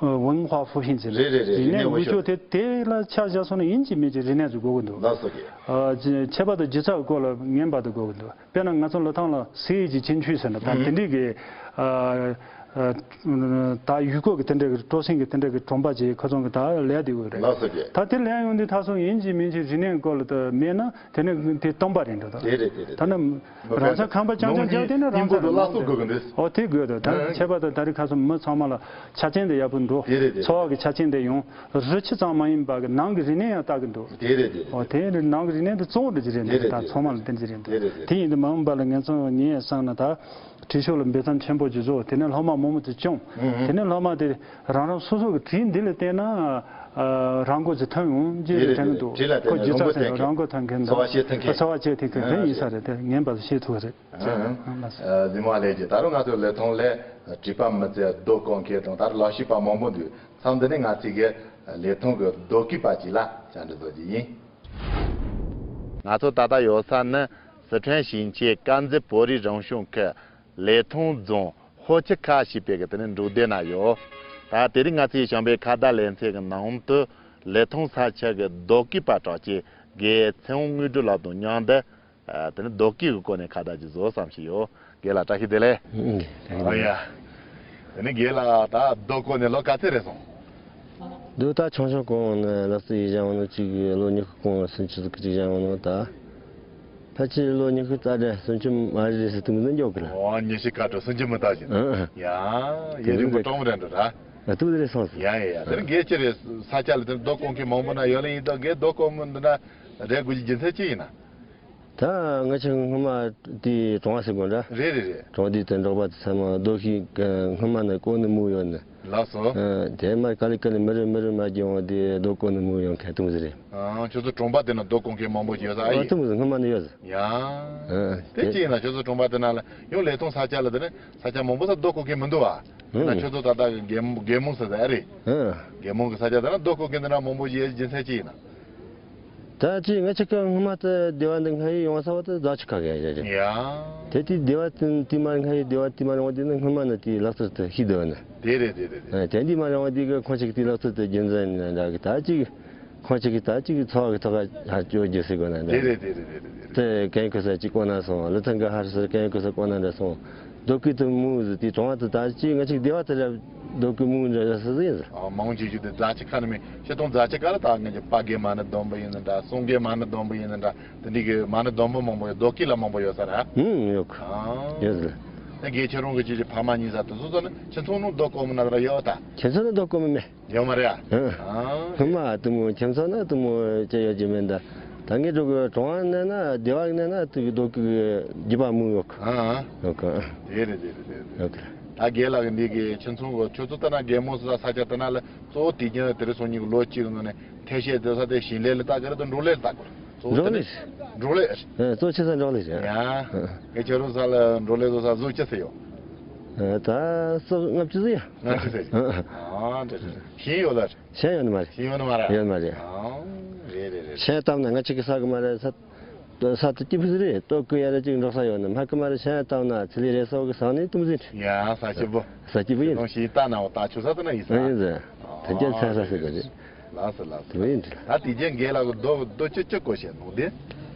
文化复兴ཟེར་རེད་རེད་རེད། རིག་གནས་དབུ་ཕྱོགས་དེ་དེ་ལ་ཆ་བཞག་སོང་ན་ཡིན་གཅིག་མིན་གཅིག་རིག་གནས་ཚོ་དགོས་གི་འདུག་ལགས་སོ་རྒན། ཨ་ཁྱད་པར་དུ་སྒྱུ་རྩལ་གི་སྐོར་ལ་ངེས་པར་དུ་དགོས་གི་འདུག་དཔེར་ན་ང་ཚོ་ལི་ཐང་ལ་སེའི་ཀྱི་ཆེན་ཆུས་ཟེར་ན་ད་དེ་འདྲའི་གི་ཨ་ཨ་ད་ཡུལ་སྐོར་གི་དེ་འདྲའི་གི་སྤྲོ་གསེང་གི་དེ་འདྲའི་གི་གྲོང་པ་ཅིག་ཁོ་ཚོ་གི་ད་ལས་དེ་འོས་རེད། ལགས་སོ་རྒན། ད་དེ་ལས་ཡོང་དུས་ད་སོ་ཡིན་གཅིག་མིན་གཅིག་རིག་གནས་སྐོར་ལ་ད་མེད་ན་དེ་ནི་དེ་སྟོང་པ་རེད་འགྲོ་ད། དེ་རེད་དེ་རེད། ད་ནི་རང་ཚོ་ཁང་པ་རྐྱང་རྐྱང་རྐྱང་དེ་ནི་རང་ཚོ་ལ་ལག་སོ་དགོས་གི་འདུག་ཨོ་དེ་དགོས་འདུག་ད་ཁྱད་པར་དུ་ད་རེས་ཁ་སོ་མི་ཚང་མ་ལ་ཆ་རྐྱེན་དེ་ཡག་པོ་འདུག་དེ་རེད་དེ་རེད། འཚོ་བ་གི་ཆ་རྐྱེན་དེ་ཡོང་། རི་ཆུ་ཙམ་མ་ཡིན་པ་གི་ནང་གི་རིག་གནས་ཡང་ལྟ་གི་འདུག་དེ་རེད་དེ་རེད། ཨོ་དེ་ནི་ནང་གི་རིག་གནས་དེ་གཙོ་བོ་འདྲ་ཅིག་རེད་འདུག་དེ་རེད་ད་དེ་ཚང་མ་ལ་བསྟན་གྱི་རེད་འདུག་དེ་རེད་དེ་དེ་ཡིན་དུས་མ་འོངས་པ་ལ་ངས་ཚང་ངས་བསམ་ན་ད་བྲིས་ཤོག་ལ་འབེལ་གཏམ་ཆེན་པོ་ཅིག་བཟོ། དེ་ནས་སློབ་མ་མང་པོ་ཅིག་བཅོམ། དེ་ནས་སློབ་མ་དེ་རང་རང་སོ་སོ་གི་བྲིས་འདི་ལ་བལྟས་ན་རང་མགོ་ཅིག་ཐོན་ཡོང་ཅེས་དེ་རེད་དྲན་གི་འདུག་དེ་རེད་དེ་ཁོ་ལ་བརྟེན་ནས་རང་མགོ་ཐོན་མཁན་རང་མགོ་ཐོན་མཁན་འཚོ་བ་སྐྱེལ་ཐུབ་མཁན་འཚོ་བ་སྐྱེལ་ཐུབ་མཁན་དེ་ཡིན་ས་རེད། དེ་ངན་པ་ཤེས་ཐུབ་པ་རེད། ཨ་ཨ་ཨ་ལགས་སོ། ཨ་འཛིན་མ་ལས་ཀྱི་ད་རུང་ང་ཚོའི་ལི་ཐང་ལ་བྲིས་པ་མི་ཚད་རྡོ་བརྐོ་མཁན་དང་ད་རུང་ལག་ཤེས་པ་མང་པོ་འདུག་མཚམས་འདི་ནས་ང་ཚོའི་གི་ལི་ཐང་གི་རྡོ་བརྐོས་པ་ཅིག་ལ་བཅར་འདྲི་བཟོ་རྒྱུ་ཡིན། ང་ཚོ་ད་ལྟ་ཡོད་ས་ནི་སི་ཁྲོན་ཞིང་ཆེན་དཀར་མཛེས་བོད་རིགས་རང་སྐྱོང་ཁུལ་ལི་ཐང་རྫོང་ཧོ་ཆི་ཁ་ཞེས་པའི་གི་དེ་ནི་འབྲོག་སྡེ་ན་ཡོད། ད་དེ་རིང་ང་ཚོའི་བྱམས་པའི་ཁ་བརྡ་ལེ་ཚན་གྱི་ནང་དུ་ལི་ཐང་ས་ཆ་གི་རྡོ་བརྐོས་པ་གྲགས་ཅན་རྒན་ཚེ་དབང་དངོས་གྲུབ་ལགས་དང་མཉམ་དུ། ཨ་དེ་ནི་རྡོ་བརྐོས་ཀྱི་སྐོར་ནས་ཁ་བརྡ་ཅིག་བཟོ་བསམ་བཞིན་ཡོད། རྒན་ལགས་བཀྲ་ཤིས་བདེ་ལེགས། ཨུ་ཨུ། ཨ་ཡ། དེ་ནི་རྒན་ལགས་ད་རྡོ་བརྐོས་ནས་ལོ་ག་ཚོད་རེད་སོང་། རྡོ་ད་ཆུང་ཆུང་བརྐོས་ནས་ལག་རྩལ་ཡིན་བཞག་ནོ་གཅིག་ལོ་ཉི་ཤུ་གོང་སུམ་ཅུ་ཙམ་གཅིག་བཞག་ནོ་ད། ཕལ་ཆེར་ལོ་ཉི་ཤུ་རྩ་བརྒྱད་སུམ་ཅུ་མ་རེད་ཟེར་དུས་མི་འདི་མགྱོགས་གི་ར། ཨོ་ཉི་ཤུ་ཁ་དྲོ་སུམ་ཅུ་མི་རྟག་བཞིན། ཨ་ཨ། ཡ་ཡ་རིང་པོ་གྲོང་རེད་འགྲོ་ར། ཨ་ཏུ་དེ་རེད་སོང་ཟེར། ཡ་ཡ་ཡ་དེ་རིང་རྒན་ཁྱེད་རེད་ས་ཆ་ལ་དེ་རྡོ་བརྐོ་མཁན་མང་པོ་ན་ཡོད་ལ་ཡིན་ད་རྒན་རྡོ་བརྐོ་མི་འདི་ན་རེད་དགོས་ཀྱི་རྒྱུ་མཚན་ཅི་ཡིན་ན། ད་ང་ཆེ་སྔོན་མ་དེ་གྲོང་བ་ཟེར་དགོས་འདྲ། རེད་རེད་རེད། གྲོང་སྡེ་དང་འབྲོག་པ་དེ་ཚང་མ་རྡོ་ཤིང་སྔོན་མ་ནས་བརྐོ་ནས་མུག་ཡོད་ནས། ལགས་སོ། ཨ་དེ་མར་ག་ལེ་ག་ལེ་མི་རེ་མི་རེ་མ་བརྒྱབ་འོང་དེ་རྡོ་བརྐོ་ནས་མུག་ཡོང་མཁན་དུང་ཟེར་རེད། ཨ་ཁྱོད་ཚོ་གྲོང་པ་དེ་ན་རྡོ་བརྐོ་མཁན་མང་པོ་ཞིག་ཡོད་ས་ཨ་ཡིན། དུང་ཟེར་སྔོན་མ་ནས་ཡོད་ཟེར། ཡ། ཨ་དེ་ཅི་ཡིན་ན་ཁྱོད་ཚོ་གྲོང་པ་དེ་ན་ལ་ཡང་ལི་ཐང་ས་ཆ་ལ་དེ་ནས་ས་ཆ་མང་པོ་ས་རྡོ་བརྐོ་མཁན་མི་འདུག་བ། ཨ་ན་ཁྱོད་ཚོ་ད་ལྟ་རྒན་རྒན་མོ་ཟེར་ཟེར་ཨ་རེད། ཨ་རྒན་མོ་གི་ས་ཆ་དེ་ན་རྡོ་བརྐོ་མཁན་དེ་ན་མང་པོ་ཞིག་ཡོད་རྒྱུ་མཚན་ཅི་ཡིན་ན། ད་ཅི་ང་ཅག་གི་སྔོན་མ་དེ་སྡེ་བ་འདི་སྔ་ཡི་ཡོང་ས་བ་དེ་རྫ་ཆུ་ཁ་གི་རེད། ཡ། དེ་དུས་སྡེ་བ་དེ་དེ་མ་སྔ་ཡི་སྡེ་བ་དེ་མ་རང་བ་དེ་ནི་སྔོན་མ་ནི་དེའི་ལག་རྩལ་དེ་ཤེས་སྡོད་ནི། དེ་རེད་དེ་རེད་དེ། དེ་འདི་མ་རང་བ་དེ་གི་ཁོང་ཅག་དེའི་ལག་རྩལ་དེ་རྒྱུན་འཛིན་ནི་འདྲ་གི་ད་ཅིག་ ཁོང་ཅིག་གིས་ད་ཅིག་འཚོ་བ་གི་ཐོག་ལ་ཧར་བཅོ་རྒྱུ་ཟེར་དགོས་ན་འདྲ། དེ་རེད་དེ་རེད་དེ་རེད་དེ་རེད། དེ་གན་ཁུ་ས་ཅིག་གོ་ན་སོང་ལི་ཐང་གི་ཧར་སར་གན་ཁུ་ས་གོ་ན་འདྲ་སོང་། རྡོ་སྐུད་དུ་མུ་ཟི་དེ་གྲོང་བ་དུ་ད་ཅིག་ང་ཅིག་སྡེ་བ་དུ་ར་རྡོ་སྐུད་མུ་འདྲ་ར་སི་ཟི་ཡིན་ཟི། ཨ་མང་ཆེ་ཤོས་དེ་རྫ་ཆུ་ཁ་ནས་མི་ཤེས་དང་རྫ་ཆུ་ཁ་ལ་ད་ང་ཅིག་པ་གེ་མ་ནི་སྡོམ་པ་ཡིན་ནི་འདྲ་སོང་གེ་མ་ནི་སྡོམ་པ་ཡིན་ནི་འདྲ་དེ་འདྲི་གི་མ་ནི་སྡོམ་པ་མང་པོ་ཡོད། རྡོ་སྐུད་ལ་མང་པོ་ཡོད་ས་ར། ཧུམ་ཡོད་གི། ཨ་ཡོད་ཟི། དེ་གལ་ཆེ་རུང་གི་ཅིག་ཅིག་ཕ་མ་གཉིས་ས་དུ་སོ་སོ་ནི་ཁྱེད་ཚོ་ནུ་རྡོ་སྐུད་མུ་ན་ར་ཡོད་ད། ཁྱེད་ཚོ་ནི་རྡོ་སྐུད་མུ་མེད། ཡོད་མ་རེད་ཨ། ཨ། སྔོན་མ་དུ་མོ་ཁྱིམ་ཚང་ན་དུ་མོ་ཅི་ཡོད་ཀྱི་མིན་ད། ད་ངས་འགྲོ་གི་གྲོང་བ་ནས་ན་སྡེ་བ་ནས་ན་དུ་གི་རྡོ་སྐུད་རྒྱུད་པ་མུ་ཡོད་གི། ཨ། ཡོད་གི། དེ་རེད་དེ་རེད་དེ་རེད། ཡོད་གི། ད་རྒན་ལགས་ཀྱི་འདི་གི་ཁྱིམ་ཚང་གི་ཁྱོད་ཚོ་ལྟ་ན་རྒན་མོ་ས་ས་ཆ་ལྟ་ན་ལ་གཙོ་བོ་དེ་རྒྱུན་དེ་རེད་སོང་ཉིན་གི་ལོ་གཅིག་གི་ནང་ནས་ཐེ་ཤེས་དེ་ས་དེ་ཞིང་ལས་ལ་ལྟ་གི་རེད་དུ་འབྲོག་ལས་ལ་ལྟ་གི་རེད། གཙོ་བོ་དེ་འབྲོག་ལས་ནས་རེད། འབྲོག་ལས་རེད། ཨ་གཙོ་ཆེ་ས་འབྲོག་ལས་རེད། ཡ། ཨ། ངས་ཁྱོད་རང་ས་ལ་འབྲོག་ལས་བཟོ་ས་བཟོ་ཅི་ཟེར་ཡོད། ཨ་ད་སོ་ལྔ་བཅུ་ཟིག་ཡ། ལྔ་བཅུ་ཟིག་ཨ་ཨ། ཨ་འདྲ་རེད། ཞིང་ཡོད་ལ། ཞིང་ཡོད་ནི་མ་རེད། ཞིང་ཡོད་ནི་མ་རེད། ཡོད་མ་རེད། ཨ་རེད་རེད་རེད། ཞིང་བཏབ་ན་ང་གཅིག་གི་ས་གི་མ་རེད། ས་ས་དུ་སྐྱིད་པོ་ཟིག་རེད། ལྟོ་གོས་ཡ་ར་གཅིག་འབྲོག་ས་ཡོད་ནི་མ་གི་མ་རེད། ཞིང་བཏབ་ན་ཚི་ལི་རེད་སོ་གི་ས་ནི་དུམ་ཟིག་རེད། ཡ་ས་སྐྱིད་པོ། ས་སྐྱིད་པོ་ཡིན། ཡང་ཞིང་རྟ་ན་བ་ད་ཆུ་ས་དུ་ན་ཡིན་ས། ཨ་ཡིན་ཟེར། ད་རྒྱ་ཚ་ས་ཟེར་གི་རེད། ལགས་སོ་ལགས་སོ། དེ་བས་འདྲི། ད་དེ་རྒྱན་རྒན་ལགས་ཀྱི་རྡོ་རྡོ་ཅི་ཅི་བརྐོས་བྱས་ནོ་དེ།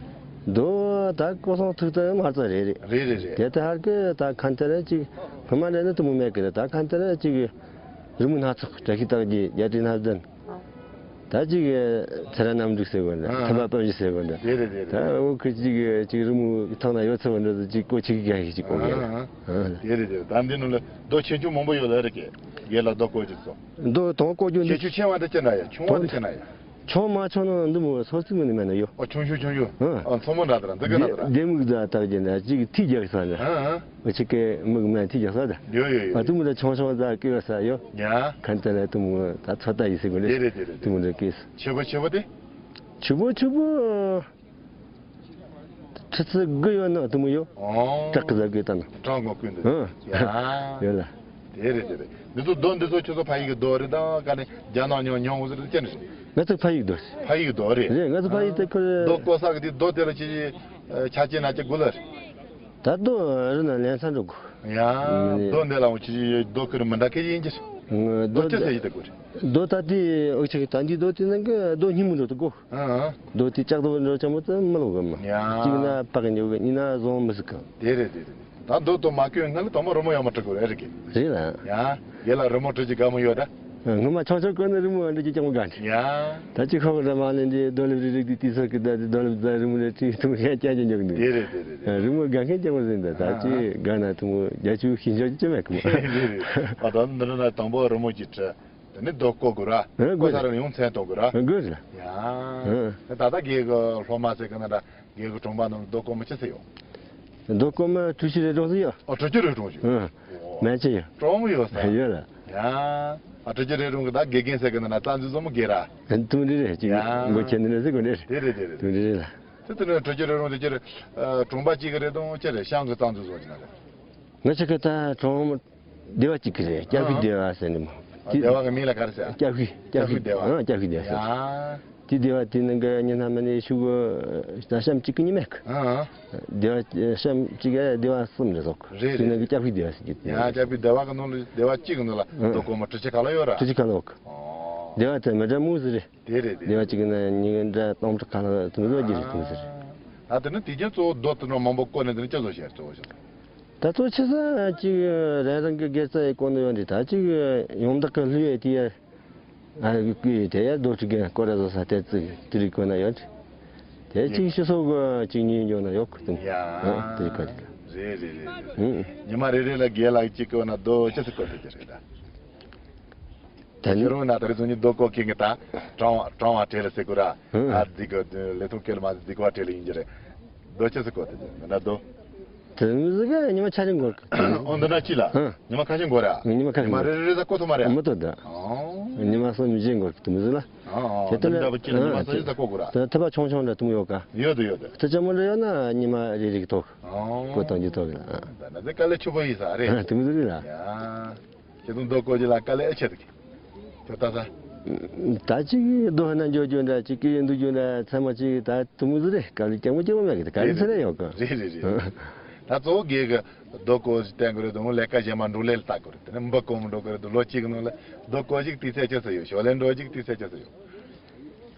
རྡོ་ད་བརྐོས་སོང་ཐུག་ད་མ་རྩ་རེད་རེད། རེད་རེད་རེད། དེ་ལྟར་གི་ད་ཁ་མཐའ་ར་ཅིག་སྔོན་མ་འདྲ་ནི་དུ་མོ་མེད་གི་རེད། ད་ཁ་མཐའ་ར་ཅིག་རི་མོ་སྣ་ཚོགས་བཀྲ་ཤིས་རྟགས་བརྒྱད་རྒྱ་ཏི་སྣ་བདུན། ད་ཅིག་ཚེ་རབས་རྣམ་དྲུག་ཟེར་བ་འདྲ། ཨ་ཐུབ་པ་དཔལ་འབྱོར་ཟེར་བ་འདྲ། རེད་རེད་རེད་ད་རེད། འོ་ཁི་ཅིག་ཅིག་རི་མོ་ཐང་ན་ཡོད་ཚེ་བ་འདྲ་ཅིག་བརྐོས་ཅིག་རྒྱ་ཞིག་ཅིག་བརྐོས་གི་རེད། ཨ་ཨ། ཨ་རེད་རེད་རེད། ད་འདི་ནང་ལ་རྡོ་ཆེ་ཆུང་མང་པོ་ཡོད་ལ་རེད་གི། རྒན་ལགས་རྡོ་བརྐོས་ཅིག་སོང་། རྡོ་དང་བརྐོས་རྒྱུ་འདི། ཆེ་ཆུང་ཆེ་བ་འདི་ཅི་འདྲ་ཡ། ཆུང་བ་འདི་ཅི་འདྲ་ཡ། ཆུང་མ་ཆུང་ནང་འདི་མོ་སོ་སི་མི་ནི་མེད་ན་ཡོད། ཨོ་ཆུང་ཆུང་ཆུང་ཆུང་། ཨ། ཨ་མཚོ་མོ་འདྲ་དང་འདི་ག་ན་དང་། ལྡེ་མིག་ཟ་ལྟ་བུ་ཅན་ན་ཅིག་ཐིག་རྒྱག་ས་ན། ཨ་ཨ། ཨ་ཅིག་གི་མིག་མ་ཐིག་རྒྱག་ས་ད། ཡོད་ཡོད་ཡོད། ཨ་དུ་མོ་ད་ཆུང་ཆུང་ཟ་ཀི་ཡོད་ས་ཡོད། ཡ། ཁན་ཏ་ལ་དུ་མོ་ད་ཚོ་ད་ཡི་སི་གོ་ནི། དེ་རེད་དེ་རེད། དུ་མོ་འདྲ་ཀི་སི། ཆེ་བོ་ཆེ་བོ་དེ། ཆུ་བོ་ཆུ་བོ། ཁྲི་ཚོ་དགུ་ཡོད་ན་དུ་མོ་ཡོད། ཨོ། བྲག་གི་ཟ་གི་ད་ན། བྲག་ངོ་ཀུན་འདི། ཨ། ཡ། ཡོད་ལ། དེ་རེད་དེ་རེད། འདི་ཚོ་རྡོ་འདི་ཚོ་ཁྱོད་ཚོ་ཕ་ཡུལ་གི་རྡོ་རེད་ད་ག་ནས་རྒྱ་ནག་ཉོ་ཉོ་འོང་ཟེར་ཅི་རེད། ང་ཚོ་ཕ་ཡུལ་རྡོ་རེད། ཕ་ཡུལ་རྡོ་རེད། རེད་ང་ཚོ་ཕ་ཡུལ་དེ་ཁོ་རེད། རྡོ་བརྐོས་ས་གི་དེ་རྡོ་དེ་ལ་ཅི་ཆ་ཅི་ན་ཅི་དགུ་ལ་རེད། ད་རྡོ་རི་ན་ལེན་ས་འགྲོ་དགོས། ཡ། རྡོ་འདི་ལ་འོང་ཅི་ཅི་རྡོ་ཁུར་མི་འདྲ་ཁེ་ཡིན་གྱི། རྡོ་ཅི་ཟེར་ཡི་དེ་དགུ་རེད། རྡོ་ད་དེ་འོ་ཆ་གི་ད་འདི་རྡོ་དེ་ནང་གི་རྡོ་སྙི་མོ་འགྲོ་དུ་དགོས། ཨ་ཨ། རྡོ་དེ་ལྕགས་རྡོ་འགྲོ་ཆ་མོ་ཙམ་མི་ལོ་གི་མ། ཡ། གཅིག་ན་པགས་ཉོ་གི་གཉིས་ན་བཟོ་མི་སྲིད་གི། དེ་རེད་དེ་རེད། ད་རྡོ་དུ་མ་བསྐོན་སྔ་ལ་དང་པོ་རི་མོ་ཡོང་མ་འགྲོ་གི་རེད་གི། རེད་ལ། ཡ། ཡ་ལ་རི་མོ་བྲི་རྒྱུ་དགའ་མོ་ཡོད་ད། སྔོན་མ་ཆུང་ཆུང་གོན་ནས་རི་མོ་འབྲི་རྒྱུ་ཅང་མི་དགའ་འདྲི། ཡ། ད་ཅི་ཁོ་གི་ར་མ་ནས་འདི་རྡོ་ལེབ་རི་རིགས་འདི་དུས་ཚོད་ཀྱི་ད་རྡོ་ལེབ་ད་རི་མོ་ལས་བྲིས་ཐུང་ཡ་ཅང་ཅང་ཉོ་གི་འདུག་དེ་རེད་དེ་རེད་དེ་རེད། རི་མོ་དགའ་མཁན་ཅང་མི་ཟིན་ད། ད་ཅི་དགའ་ན་ཐུང་མོ་རྒྱ་ཆུ་ཤིང་ཆུ་ཅི་མེད་གི་མོ། དེ་རེད། ཨ་ད་འདི་ན་དང་པོ་རི་མོ་ཅི་བྲི། དེ་ནས་རྡོ་བརྐོ་དགོས་ར། ཨ་བརྐོ་ས་ར་ཡོང་མཚན་གཏོང་དགོས་ར། དགོས་ར། ཡ། ཨ་ད་ལྟ་རྒན་གི་སློབ་མ་ཟེར་གི་ན་ད་རྒན་གི་གྲོང་པ་ནང་རྡོ་བརྐོ་མི་ཅི་ཟེར་ཡོད། རྡོ་བརྐོ་མི་གྲུ་ཆུ་རེ་གྲོང་ཟེར་ཡོད། ཨ་གྲུ་ཆུ་རེ་གྲོང་ཟེར། ཨ་མན་ཆད་ཡོད། གྲོང་ཡོད་ས། ཡོད་ར། ཡ། ཨ་གྲུ་ཆུ་རེ་གྲོང་གི་ད་དགེ་རྒན་ཟེར་གི་ན་ན་རྩ་འཛུགས་བཟོ་མི་དགེ་ར། དུང་རི་རེ་ཅིག་ཡ། མགོ་ཁྱེར་ནི་རེ་ཟེར་དགོས་ནི་རེ། དེ་རེད་དེ་རེད། དུང་རི་རེ་ལ། དེ་དེ་ནས་གྲུ་ཆུ་རེ་གྲོང་དེ་ཆུ་རེ། གྲོང་པ་གཅིག་གི་རེད་དང་ཅི་རེད་ཤང་གི་རྩ་འཛུགས་བཟོ་གི་ན་རེད། ང་ཅག་གི་ད་གྲོང་སྡེ་བ་གཅིག་གི་རེད། སྐྱ་ཁུ་སྡེ་བ་ཟེར་ནི་མོ། ཨ་སྡེ་བ་གི་མིང་ལ་ག་རེ་ཟེར། སྐྱ་ཁུ་སྐྱ་ཁུ་སྡེ་བ། ཨ་སྐྱ་ཁུ་སྡེ་བ་ཟེར། ཡ། དེ་སྡེ་བ་དེ་ནང་གི་ཉི་ན་མ་ནི་ཤུ་གུ་ད་གཤམ་གཅིག་གི་ཉི་མ་གི་ཨ་ཨ། སྡེ་བ་གཤམ་གཅིག་གི་སྡེ་བ་གསུམ་རེད་ཟོག་རེད་དེ་ནང་གི་སྐྱ་ཁུ་སྡེ་བ་ཟེར་གྱི། ཡ་སྐྱ་ཁུ་སྡེ་བ་གི་ནང་ལ་སྡེ་བ་གཅིག་གི་ནང་ལ་ཨ་རྡོ་བརྐོ་མི་གྲུ་ཆུ་ག་ལ་ཡོད་ར། གྲུ་ཆུ་ག་ལ་ཡོད་གི། ཨོ། སྡེ་བ་དེ་མི་འདྲ་མོ་ཟིག་རེད། དེ་རེད་དེ། སྡེ་བ་གཅིག་གི་ནང་ཉི་འདྲ་སྟོང་ཕྲག་ག་ལ་དུང་བཟོ་རྒྱུ་རེད་དུང་ཟེར། ཨ་དེ་ནི་དེ་རྒྱུ་གཙོ་བོ་རྡོ་དེ་ནང་མང་པོ་བརྐོས་ནས་དེ་ནི་ཅི་བཟོ་བྱས་གཙོ་བོ་བྱས། ད་གཙོ་ཆེ་ས་གཅིག་རང་རང་གི་སྒེར་རྩ་ཡི་སྐོར་ནས་ཡོང་དེ་ད་གཅིག་ཡོང་བདག་གི་ལུས་ཡོད་དེ་ཡ། ཨ་ཡུ་ཀི་དེ་ཡ་རྡོ་གཅིག་གི་སྐོར་ར་བཟོ་ས་དེ་ཙི་དེ་རིགས་གོ་ན་ཡོད། དེ་གཅིག་སྤྱི་ཚོགས་གི་གཅིག་ཉིན་འཇོག་ན་ཡོད་གི་དུང་། ཡ། ཨ་དེ་ག་དེ་ག་རེད་རེད་རེད། ཨུ། ཉི་མ་རེ་རེ་ལ་རྒན་ལགས་གཅིག་གི་འོ་ན་རྡོ་ཅི་ཟིག་བརྐོས་ཐུབ་ཀྱི་རེད་ད། དེ་ནི་ཁྱེད་རང་ན་ད་རེས་ཚོ་ནི་རྡོ་བརྐོ་མཁན་གྱི་ད་གྲང་བ་གྲང་བ་བྲེལ་ལ་ཟེར་དགོས་ར། ཨ་འཛི་གི་ལས་ཐོག་སྐལ་མ་འཛི་ག་བ་བྲེལ་ལ་ཡིན་གྱི་རེད། རྡོ་ཅི་ཟིག་བརྐོས་ཐུབ་ཀྱི་མི་འདྲ་རྡོ། དེ་མི་ཟིག་ག་ཉི་མ་ཆ་རེ་འགོར་གི། ཨོ་འདི་ན་ཅི་ལ། ཨ། ཉི་མ་ཁ་ཤས་འགོར་ར། ཉི་མ་ཁ་ཤས་ཉི་མ་འགོར། རེ་རེ་རེ་ད་བརྐོ་ཐུབ་མ་རེད། མི་ཐུབ་ད། ཨོ། ཉི་མ་གསུམ་བཞི་འགོར་གི་དེ་མི་ཟིག་ལ། ཨོ་ཨོ་དེ་ལྟར་འདྲ་བ་ཅི་ལ་ཉི་མ་གསུམ་བཞི་ད་བརྐོ་དགོས་ར། དེ་ཐུབ་པ་ཆུང་ཆུང་འདྲ་དུང་ཡོད་ག། ཡོད་དོ་ཡོད་དོ། དེ་ཅི་མོ་འདྲ་ཡོད་ན་ཉི་མ་རེ་རེ་གི་ཐོག་ཨོ། བརྐོ་བཏང་རྒྱུ་ཐོག་གི་ལ། ཨ། ད་ན་དེ་དཀའ་ལས་ཆེ་པོ་ཡིན་ས་རེད། ཨ་དེ་མི་ཟིག་རེད་ལ། ཡ། ཁྱེད་ཚོ་རྡོ་བརྐོ་རྒྱུ་ལ་དཀའ་ལས་ཨེ་ཆེ་འདུག་ཁྱོད་ལྟ་ས། ད་ཅིག་རྡོ་ཧ་ན་འཇོག་རྒྱུ་འདྲ་ཅིག་གི་འདུག་རྒྱུ་འདྲ་ཚང་མ་ཅིག་ད་དུ་མུ་ཟི་རེད། དཀའ་ལས་སྐྱེ་མོ་སྐྱེ་མོ་མེད་གི་ད་དཀའ་ལས་ཚ་རེ་ཡོད་གི། རེད་རེད་རེད། ད་གཙོ་བོ་རྒན་གི་རྡོ་བརྐོ་ཞིག་བསྟན་དགོས་རེད། དུ་མུ་ལས་ཀ་གཞན་མ་འབྲོག་ལས་ལ་ལྟ་དགོས་རེད། དེ་ནས་འབུ་རྐོ་མི་འགྲོ་གི་རེད། དུ་ལོ་གཅིག་གི་ནང་ལ་རྡོ་བརྐོ་ཞིག་དུས་ཚོད་ཅི་ཙམ་ཡོད། ཞོར་ལས་འགྲོ་ཞིག་དུས་ཚོད་ཅི་ཙམ་ཡོད།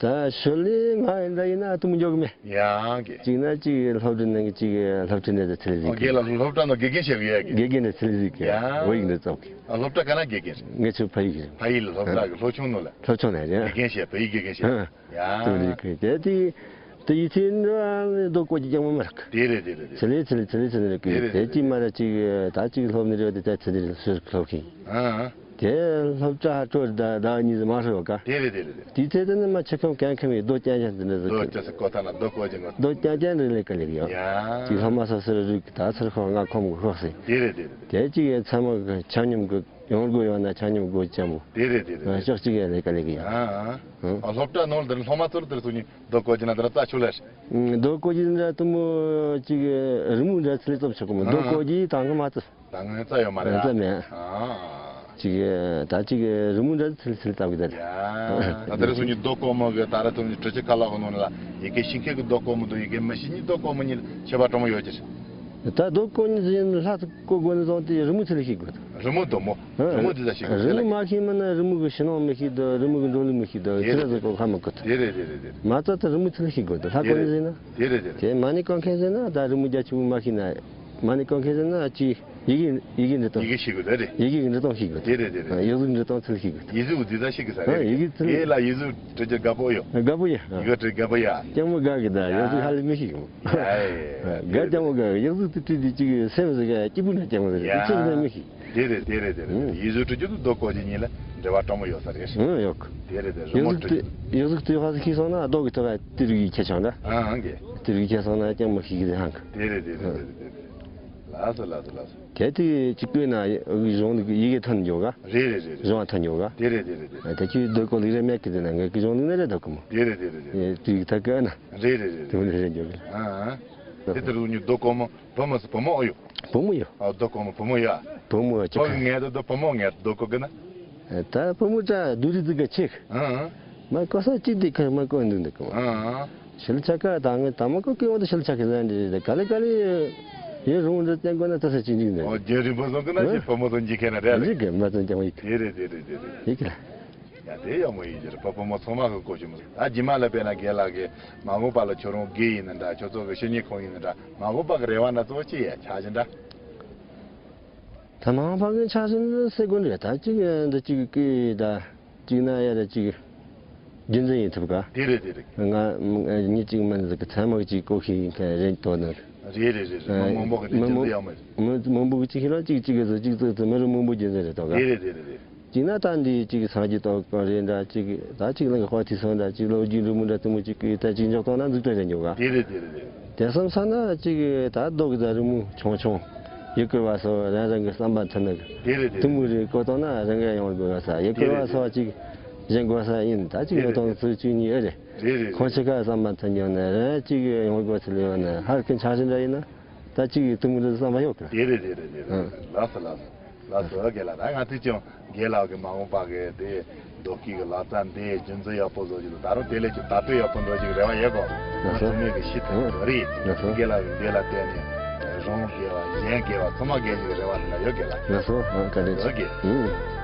ད་ཞོར་ལས་ང་འདྲ་ཡིན་ན་ཨ་ཏུ་མི་འཇོག་གི་མེད། ཡང་གི། གཅིག་ན་གཅིག་སློབ་གྲྭ་ནང་གི་གཅིག་སློབ་ཁྲིད་འདྲ་ཚེ་ལས་ཟིག་ཨོ་དགེ་ལགས་སློབ་གྲྭ་ནང་དགེ་རྒན་བྱེད་གི་ཡ་གི། དགེ་རྒན་འདྲ་ཚེ་ལས་ཟིག་གི། ཡང་། བོད་ཡིག་འདྲ་ཙོག་གི། ཨ་སློབ་གྲྭ་ག་ན་དགེ་རྒན་རེད། ངས་ཚོ་ཕ་ཡིག་རེད། ཕ་ཡིག་ལ་སློབ་གྲྭ་གི་སློབ་ཆུང་ནང་ལ། སློབ་ཆུང་ནང་རེད། དགེ་རྒན་བྱེད། བོད་ཡིག་དགེ་རྒན་བྱེད། ཡང་། དེ་རིགས་གི་དེ་དེ་དེ་ཡིད་ཆེས་འདྲ་རྡོ་བརྐོ་རྒྱུ་རྐྱང་མོ་མ་རག་དེ་རེད་དེ་རེད་དེ་རེད། ཚེ་ལས་ཚེ་ལས་ཚེ་ལས་ཚེ་ལས་གི། དེ་རེད་དེ་དེ་གཅིག་མ་ར་གཅིག་ད་གཅིག་སློབ་ནི་རེད་དེ་ད་ཚེ་དེ་རེད་སུ་སློབ་གི། ཨང་། དེ་སློབ་གྲྭ་སྤྲོ་ད་ད་གཉིས་མ་ཧྲོ་ཡོད་ཀ། དེ་རེད་དེ་རེད་དེ། དེའི་ཚེ་དེ་ནི་མ་ཆུ་ཁམ་གན་ཁམ་ཡི་རྡོ་རྐྱང་རྐྱང་དེ་འདྲ་ཟེར་རྡོ་གི། ཅི་སེ་ཀོ་ཐ་ན་རྡོ་བརྐོ་རྒྱུ་ངོ་། རྡོ་རྐྱང་རྐྱང་རེ་ལས་ཀ་ལས་ཡོད། ཡ། ཅིག་སློབ་མ་སོ་སོ་རེ་རུག་གི་ད་ཚུར་ཁོ་ང་ཁོམ་གི་ཤོག་སེ། དེ་རེད་དེ་རེད་དེ། དེ་ཅིག་ཡ་ཚང་མ་གི་ཆ་སྙོམས་གི་ཡོང་སྒོ་ཡོད་ན་ཆ་སྙོམས་སྒོ་ཅན་པོ། དེ་རེད་དེ་རེད་དེ། ཕྱོགས་གཅིག་ཡ་ལས་ཀ་ལས་གི་ཡོད། ཨ་ཨ། ཨ་སློབ་གྲྭ་ནང་ལ་དེར་སློབ་མ་ཚོར་དེར་སོང་ནི་རྡོ་བརྐོ་རྒྱུ་ན་དེར་རྩ་ཆུ་ལས། རྡོ་བརྐོ་རྒྱུ་འདྲ་དུ་མོ་ཅིག་རི་མོ་འདྲ་ཚིལ་ཙམ་ཆོག་གི་མོ། རྡོ་བརྐོ་རྒྱུ་དང་གི་མ་ཚིལ། ད་ངོས་རྩ་ཡོད་མ་རེད། རྩ་མེད། ཨ། ཅིག་ད་ཅིག་རི་མོ་འདྲ་ཚིལ་ཚིལ་ལྟ་བུ་ད་རེད། ཡ། ད་དེ་རིང་སང་ཉིན་རྡོ་བརྐོ་མོ་གི་ད་ར་ཐུམ་གྱི་གྲུ་ཆུ་ཁ་ལག་གི་ནང་ལ་ཡི་གེ་ཤིང་ཁེ་གི་རྡོ་བརྐོ་མོ་དང་ཡི་གེ་མི་ཤིང་གི་རྡོ་བརྐོ་མོ་གཉིས་ཁྱད་པར་གྲོང་མོ་ཡོད་ཀྱི་རེད། ད་རྡོ་བརྐོ་ནི་ཟིན་ལྷ་ཚོ་བརྐོ་དགོས་ནི་བཟུང་སྟེ་རི་མོ་ཚིལ་ཤེས་དགོས། རི་མོ་རྡོ་མོ། ཨ། རི་མོ་འདི་ལ་ཤེས་དགོས། རི་མོ་མ་ཤེས་མིན་ན་རི་མོ་གི་ཕྱི་ནང་མི་ཤེས་དང་རི་མོ་གི་འགྲོ་ལུགས་མི་ཤེས་དང་ཚིལ་ལ་ཟིན་གོ་ཁ་མི་བཀོད། དེ་རེད་དེ་རེད་དེ་རེད། མ་རྩ་དེ་རི་མོ་ཚིལ་ཤེས་དགོས་དང་ལྷ་བརྐོ་ནི་ཟིན་ན། དེ་རེད་དེ་རེད། དེ་མ་ཎི་བརྐོ་མཁན་ཟེར་ན་ད་རི་མོ་རྒྱ་ཆེ་བོ་མ་ཤེས་ན། མ་ཎི་བརྐོ་མཁན་ཟེར་ན་ཅི། ཡི་གེ་ཡི་གེ་འབྲི་སྟངས། ཡི་གེ་ཤེས་དགོས་ད་རེད། ཡི་གེ་འབྲི་སྟངས་ཤེས་དགོས། དེ་རེད་དེ་རེད། ཡིག་གཟུགས་འབྲི་སྟངས་ཚུལ་ཤེས་དགོས། ཡིག་གཟུགས་འདི་ད་ཤེས་དགོས་ས་རེད། ཡིག་གཟུགས་ཚུལ། དེ་ལ་ཡིག་གཟུགས་འབྲི་རྒྱུ་དགའ་པོ་ཡོད། དགའ་པོ་ཡོད། ཡི་གེ་འབྲི་དགའ་པོ་ཡོད། སྐྱ་མོ་དགའ་གི་ད་ཡིག་གཟུགས་ཧ་ལས་མི་ཤེས་གི་མོ། ཡ་ཡ། དགའ་སྐྱ་མོ་དགའ་གི་ཡིག་གཟུགས་དེ་བྲིས་དེ་ཅིག་སེམས་ཟེར་ག་སྐྱིད་པོ་ན་སྐྱ་མོ་ཟེར་གི་ཚིག་ཟེར་མི་ཤེས། དེ་རེད་དེ་རེད་དེ་རེད། ཡིག་གཟུགས་འབྲི་རྒྱུ་དང་རྡོ་བརྐོ་རྒྱུ་གཉིས་ལ་འབྲེལ་བ་དྲང་མོ་ཡོད་ས་རེད། ཡོད་གི། དེ་རེད་དེ་རི་མོ་འབྲི་རྒྱུ། ཡིག་གཟུགས་དེ་ཧ་ཟིག་ཤེས་སོང་ན་རྡོ་གི་ཐོག་ག་དེ་རིགས་ཡིག་ཁྱེར་ཆོག་འདྲ། ཨང་གི། དེ་རིགས་ཁྱེར་སོང་ན་སྐྱ་མོ་ཤེས་གི་ཧང་གི། དེ་རེད་དེ་རེད་དེ་རེད། ལགས་སོ་ལགས་སོ་ལགས་སོ། དེ་དེ་ཅིག་བཀོད་ན་གཞུང་ལུགས་ཡི་གེ་ཐོན་འགྱོ་ག། རེད་རེད་རེད་རེད། གཞུང་ཐོན་འགྱོ་ག། དེ་རེད་དེ་རེད་དེ་རེད། དེ་ཁྱོད་རྡོ་བརྐོ་ལུགས་རེ་མེད་གི་ཟེར་ན་ངས་གི་གཞུང་ལུགས་ནི་རེད་རྡོ་བརྐོ་མོ། དེ་རེད་དེ་རེད་དེ་རེད། དེ་ད་ག་ན། རེད་རེད་རེད་དེ་མོ་རེད་འགྱོ་གི། ཨ་ཨ། དེ་ལྟར་ཉིད་རྡོ་བརྐོ་མོ་བུ་མོ་སུ་བུ་མོ་ཨོ་ཡོད། བུ་མོ་ཡོད། ཨ་རྡོ་བརྐོ་མོ་བུ་མོ་ཡོད། བུ་མོ་ཅིག་ཕོ་གི་ངས་ད་རྡོ་བུ་མོ་ངས་རྡོ་བརྐོ་གི་ན། ད་བུ་མོ་ད་རྡོ་རིགས་ཟིག་ག་ཆེ། ཨ་ཨ། མ་བརྐོ་ས་གཅིག་དེ་ཁ་མ་བརྐོ་འདུག་འདུག་གི་མོ། ཨ་ཨ། ཤེལ་ཆ་ཀ་ད་ངས་ད་མ་བརྐོ་གི་འོང་དུ་ཤེལ་ཆ་ཀ་ཟ་འདི་རེད། ག་ལེ་ག་ལེ་ཡོད་རུང་འདི་བསྟན་དགོས་ན་ད་ས་ཅིག་འཇིག་འདུག་ཨོ་རྒྱལ་རིན་པོ་སོང་གི་ན་ཅི་བུ་མོ་སོང་འཇིག་མཁན་ན་རེད། འཇིག་གི་མ་སོང་ཀྱང་ཡིག་དེ་རེད་དེ་རེད་དེ་རེད། ཡིག་གི་ལ། ཡ་དེ་ཡག་མོ་ཡིན་གྱི་རེད། བུ་བུ་མོ་ཚང་མ་གི་གོ་ཆུ་མོ་ཟིག་ད་རྗེས་མ་ལ་དཔེར་ན་རྒན་ལགས་ཀྱིས་མ་འོངས་པ་ལ་ཁྱོད་རང་དགེ་ཡིན་ན་འདྲ། ཁྱོད་ཚོ་གི་བཤེས་གཉེན་ཁོང་ཡིན་ན་འདྲ། མ་འོངས་པ་གི་རེ་བ་སྣ་ཚོགས་ཅི་ཡ་ཆགས་བཞིན་འདྲ། ད་མ་འོངས་པ་གི་ཆགས་བཞིན་འདི་སེ་དགོན་རེད། ད་གཅིག་འདི་གཅིག་གི་ད་གཅིག་ན་ཡ་ད་གཅིག་རྒྱུ་མཚན་ཡིན་ཐུབ་ག། དེ་རེད་དེ་རེད། ང་ངེད་གཅིག་མིན་ཟིག་གི་ཚད་མ་གཅིག་གོ་ཤེས་ཡིན་མཁན་རེད་དོ་ནི། རེད་རེད་རེད་རེད། མི་མང་པོ་གི་རྒྱུ་མཚན་ཡོད་མ་རེད། མི་མང་པོ་གི་གཅིག་ཤེས་ན་གཅིག་གཅིག་གི་ཟིག་གཅིག་ཙིག་ཙིག་མི་རུ་མང་པོ་རྒྱུ་མཚན་རེད་དོ་ག། དེ་རེད་དེ་རེད་རེད། གཅིག་ན་ད་འདི་གཅིག་སངས་རྒྱས་རྟོགས་གང་རེད་འདྲ། གཅིག་ད་གཅིག་ལ་དཔའ་ཐུལ་སོང་འདྲ། གཅིག་ལོ་རྒྱུས་འབྲི་མོ་འདྲ་དུ་མོ་གཅིག་གི་ད་གཅིག་འཇོག་སྟངས་ན་འཛུགས་སྐྲུན་རེ་འཇོག་ག། དེ་རེད་དེ་རེད་དེ་རེད། དེ་བསམ་ས་ན་གཅིག་ད་རྡོ་གི་ད་རི་མོ་ཆུང་ཆུང་ཡི་གེ་བ་སོ་རང་རང་གི་བསམ་པ་མཐུན་ནི་དེ་རེད་དེ་དུ་མོ་རེ་བཀོད་སྟངས་ན་རང་ག་ཡོང་དགོས་བ་ས་ཡི་གེ་བ་སོ་གཅིག་གཞན་དགོས་ས་ཡིན། ད་གཅིག་ཡོད་དང་ཚུལ་གཅིག་གཉིས་ཨེ་རེད། རེད་རེད། ཁོང་ཆེ་ཁ་བསམ་པ་མཐུན་ཡོང་ན་རང་གཅིག་ཡོང་དགོས་ཚུལ་ཡོང་ན་ཧར་ཁི་ཆ་ཞིན་འདྲ་ཡིན་ན་ད་གཅིག་དུ་མོ་རེ་བསམ་པ་ཡོད་གི། དེ་རེད་དེ་རེད་དེ་རེད། ལགས་སོ་ལགས་སོ། ལགས་སོ་རྒན་ལགས། ད་ང་ཚོས་ཀྱང་རྒན་ལགས་ཀྱི་མ་འོངས་པ་གི་དེ་རྡོ་སྐས་ཀྱི་ལག་རྩལ་འདི་རྒྱུན་འཛིན་ཡག་པོ་བཟོ་རྒྱུ་ལ་ད་རུང་དེ་ལས་ཀྱི་དར་སྤེལ་ཡག་པོ་འགྲོ་རྒྱུ་གི་རེ་བ་ཡོད་གོ། ང་ཚོ་མི་གི་ཤི་ཐུབ་ཀྱི་རེད། རྒན་ལགས་ཀྱི་འདི་ལ་བརྟེན་ནས་རང་དགེ་བ་གཞན་དགེ་བ་ཚང་མ་དགེ་རྒྱུ་གི་རེ་བ་དེ་ལ་ཡོད་རྒན་ལགས། ལགས་སོ་བཀའ་དྲིན་ཆེ། རྒན།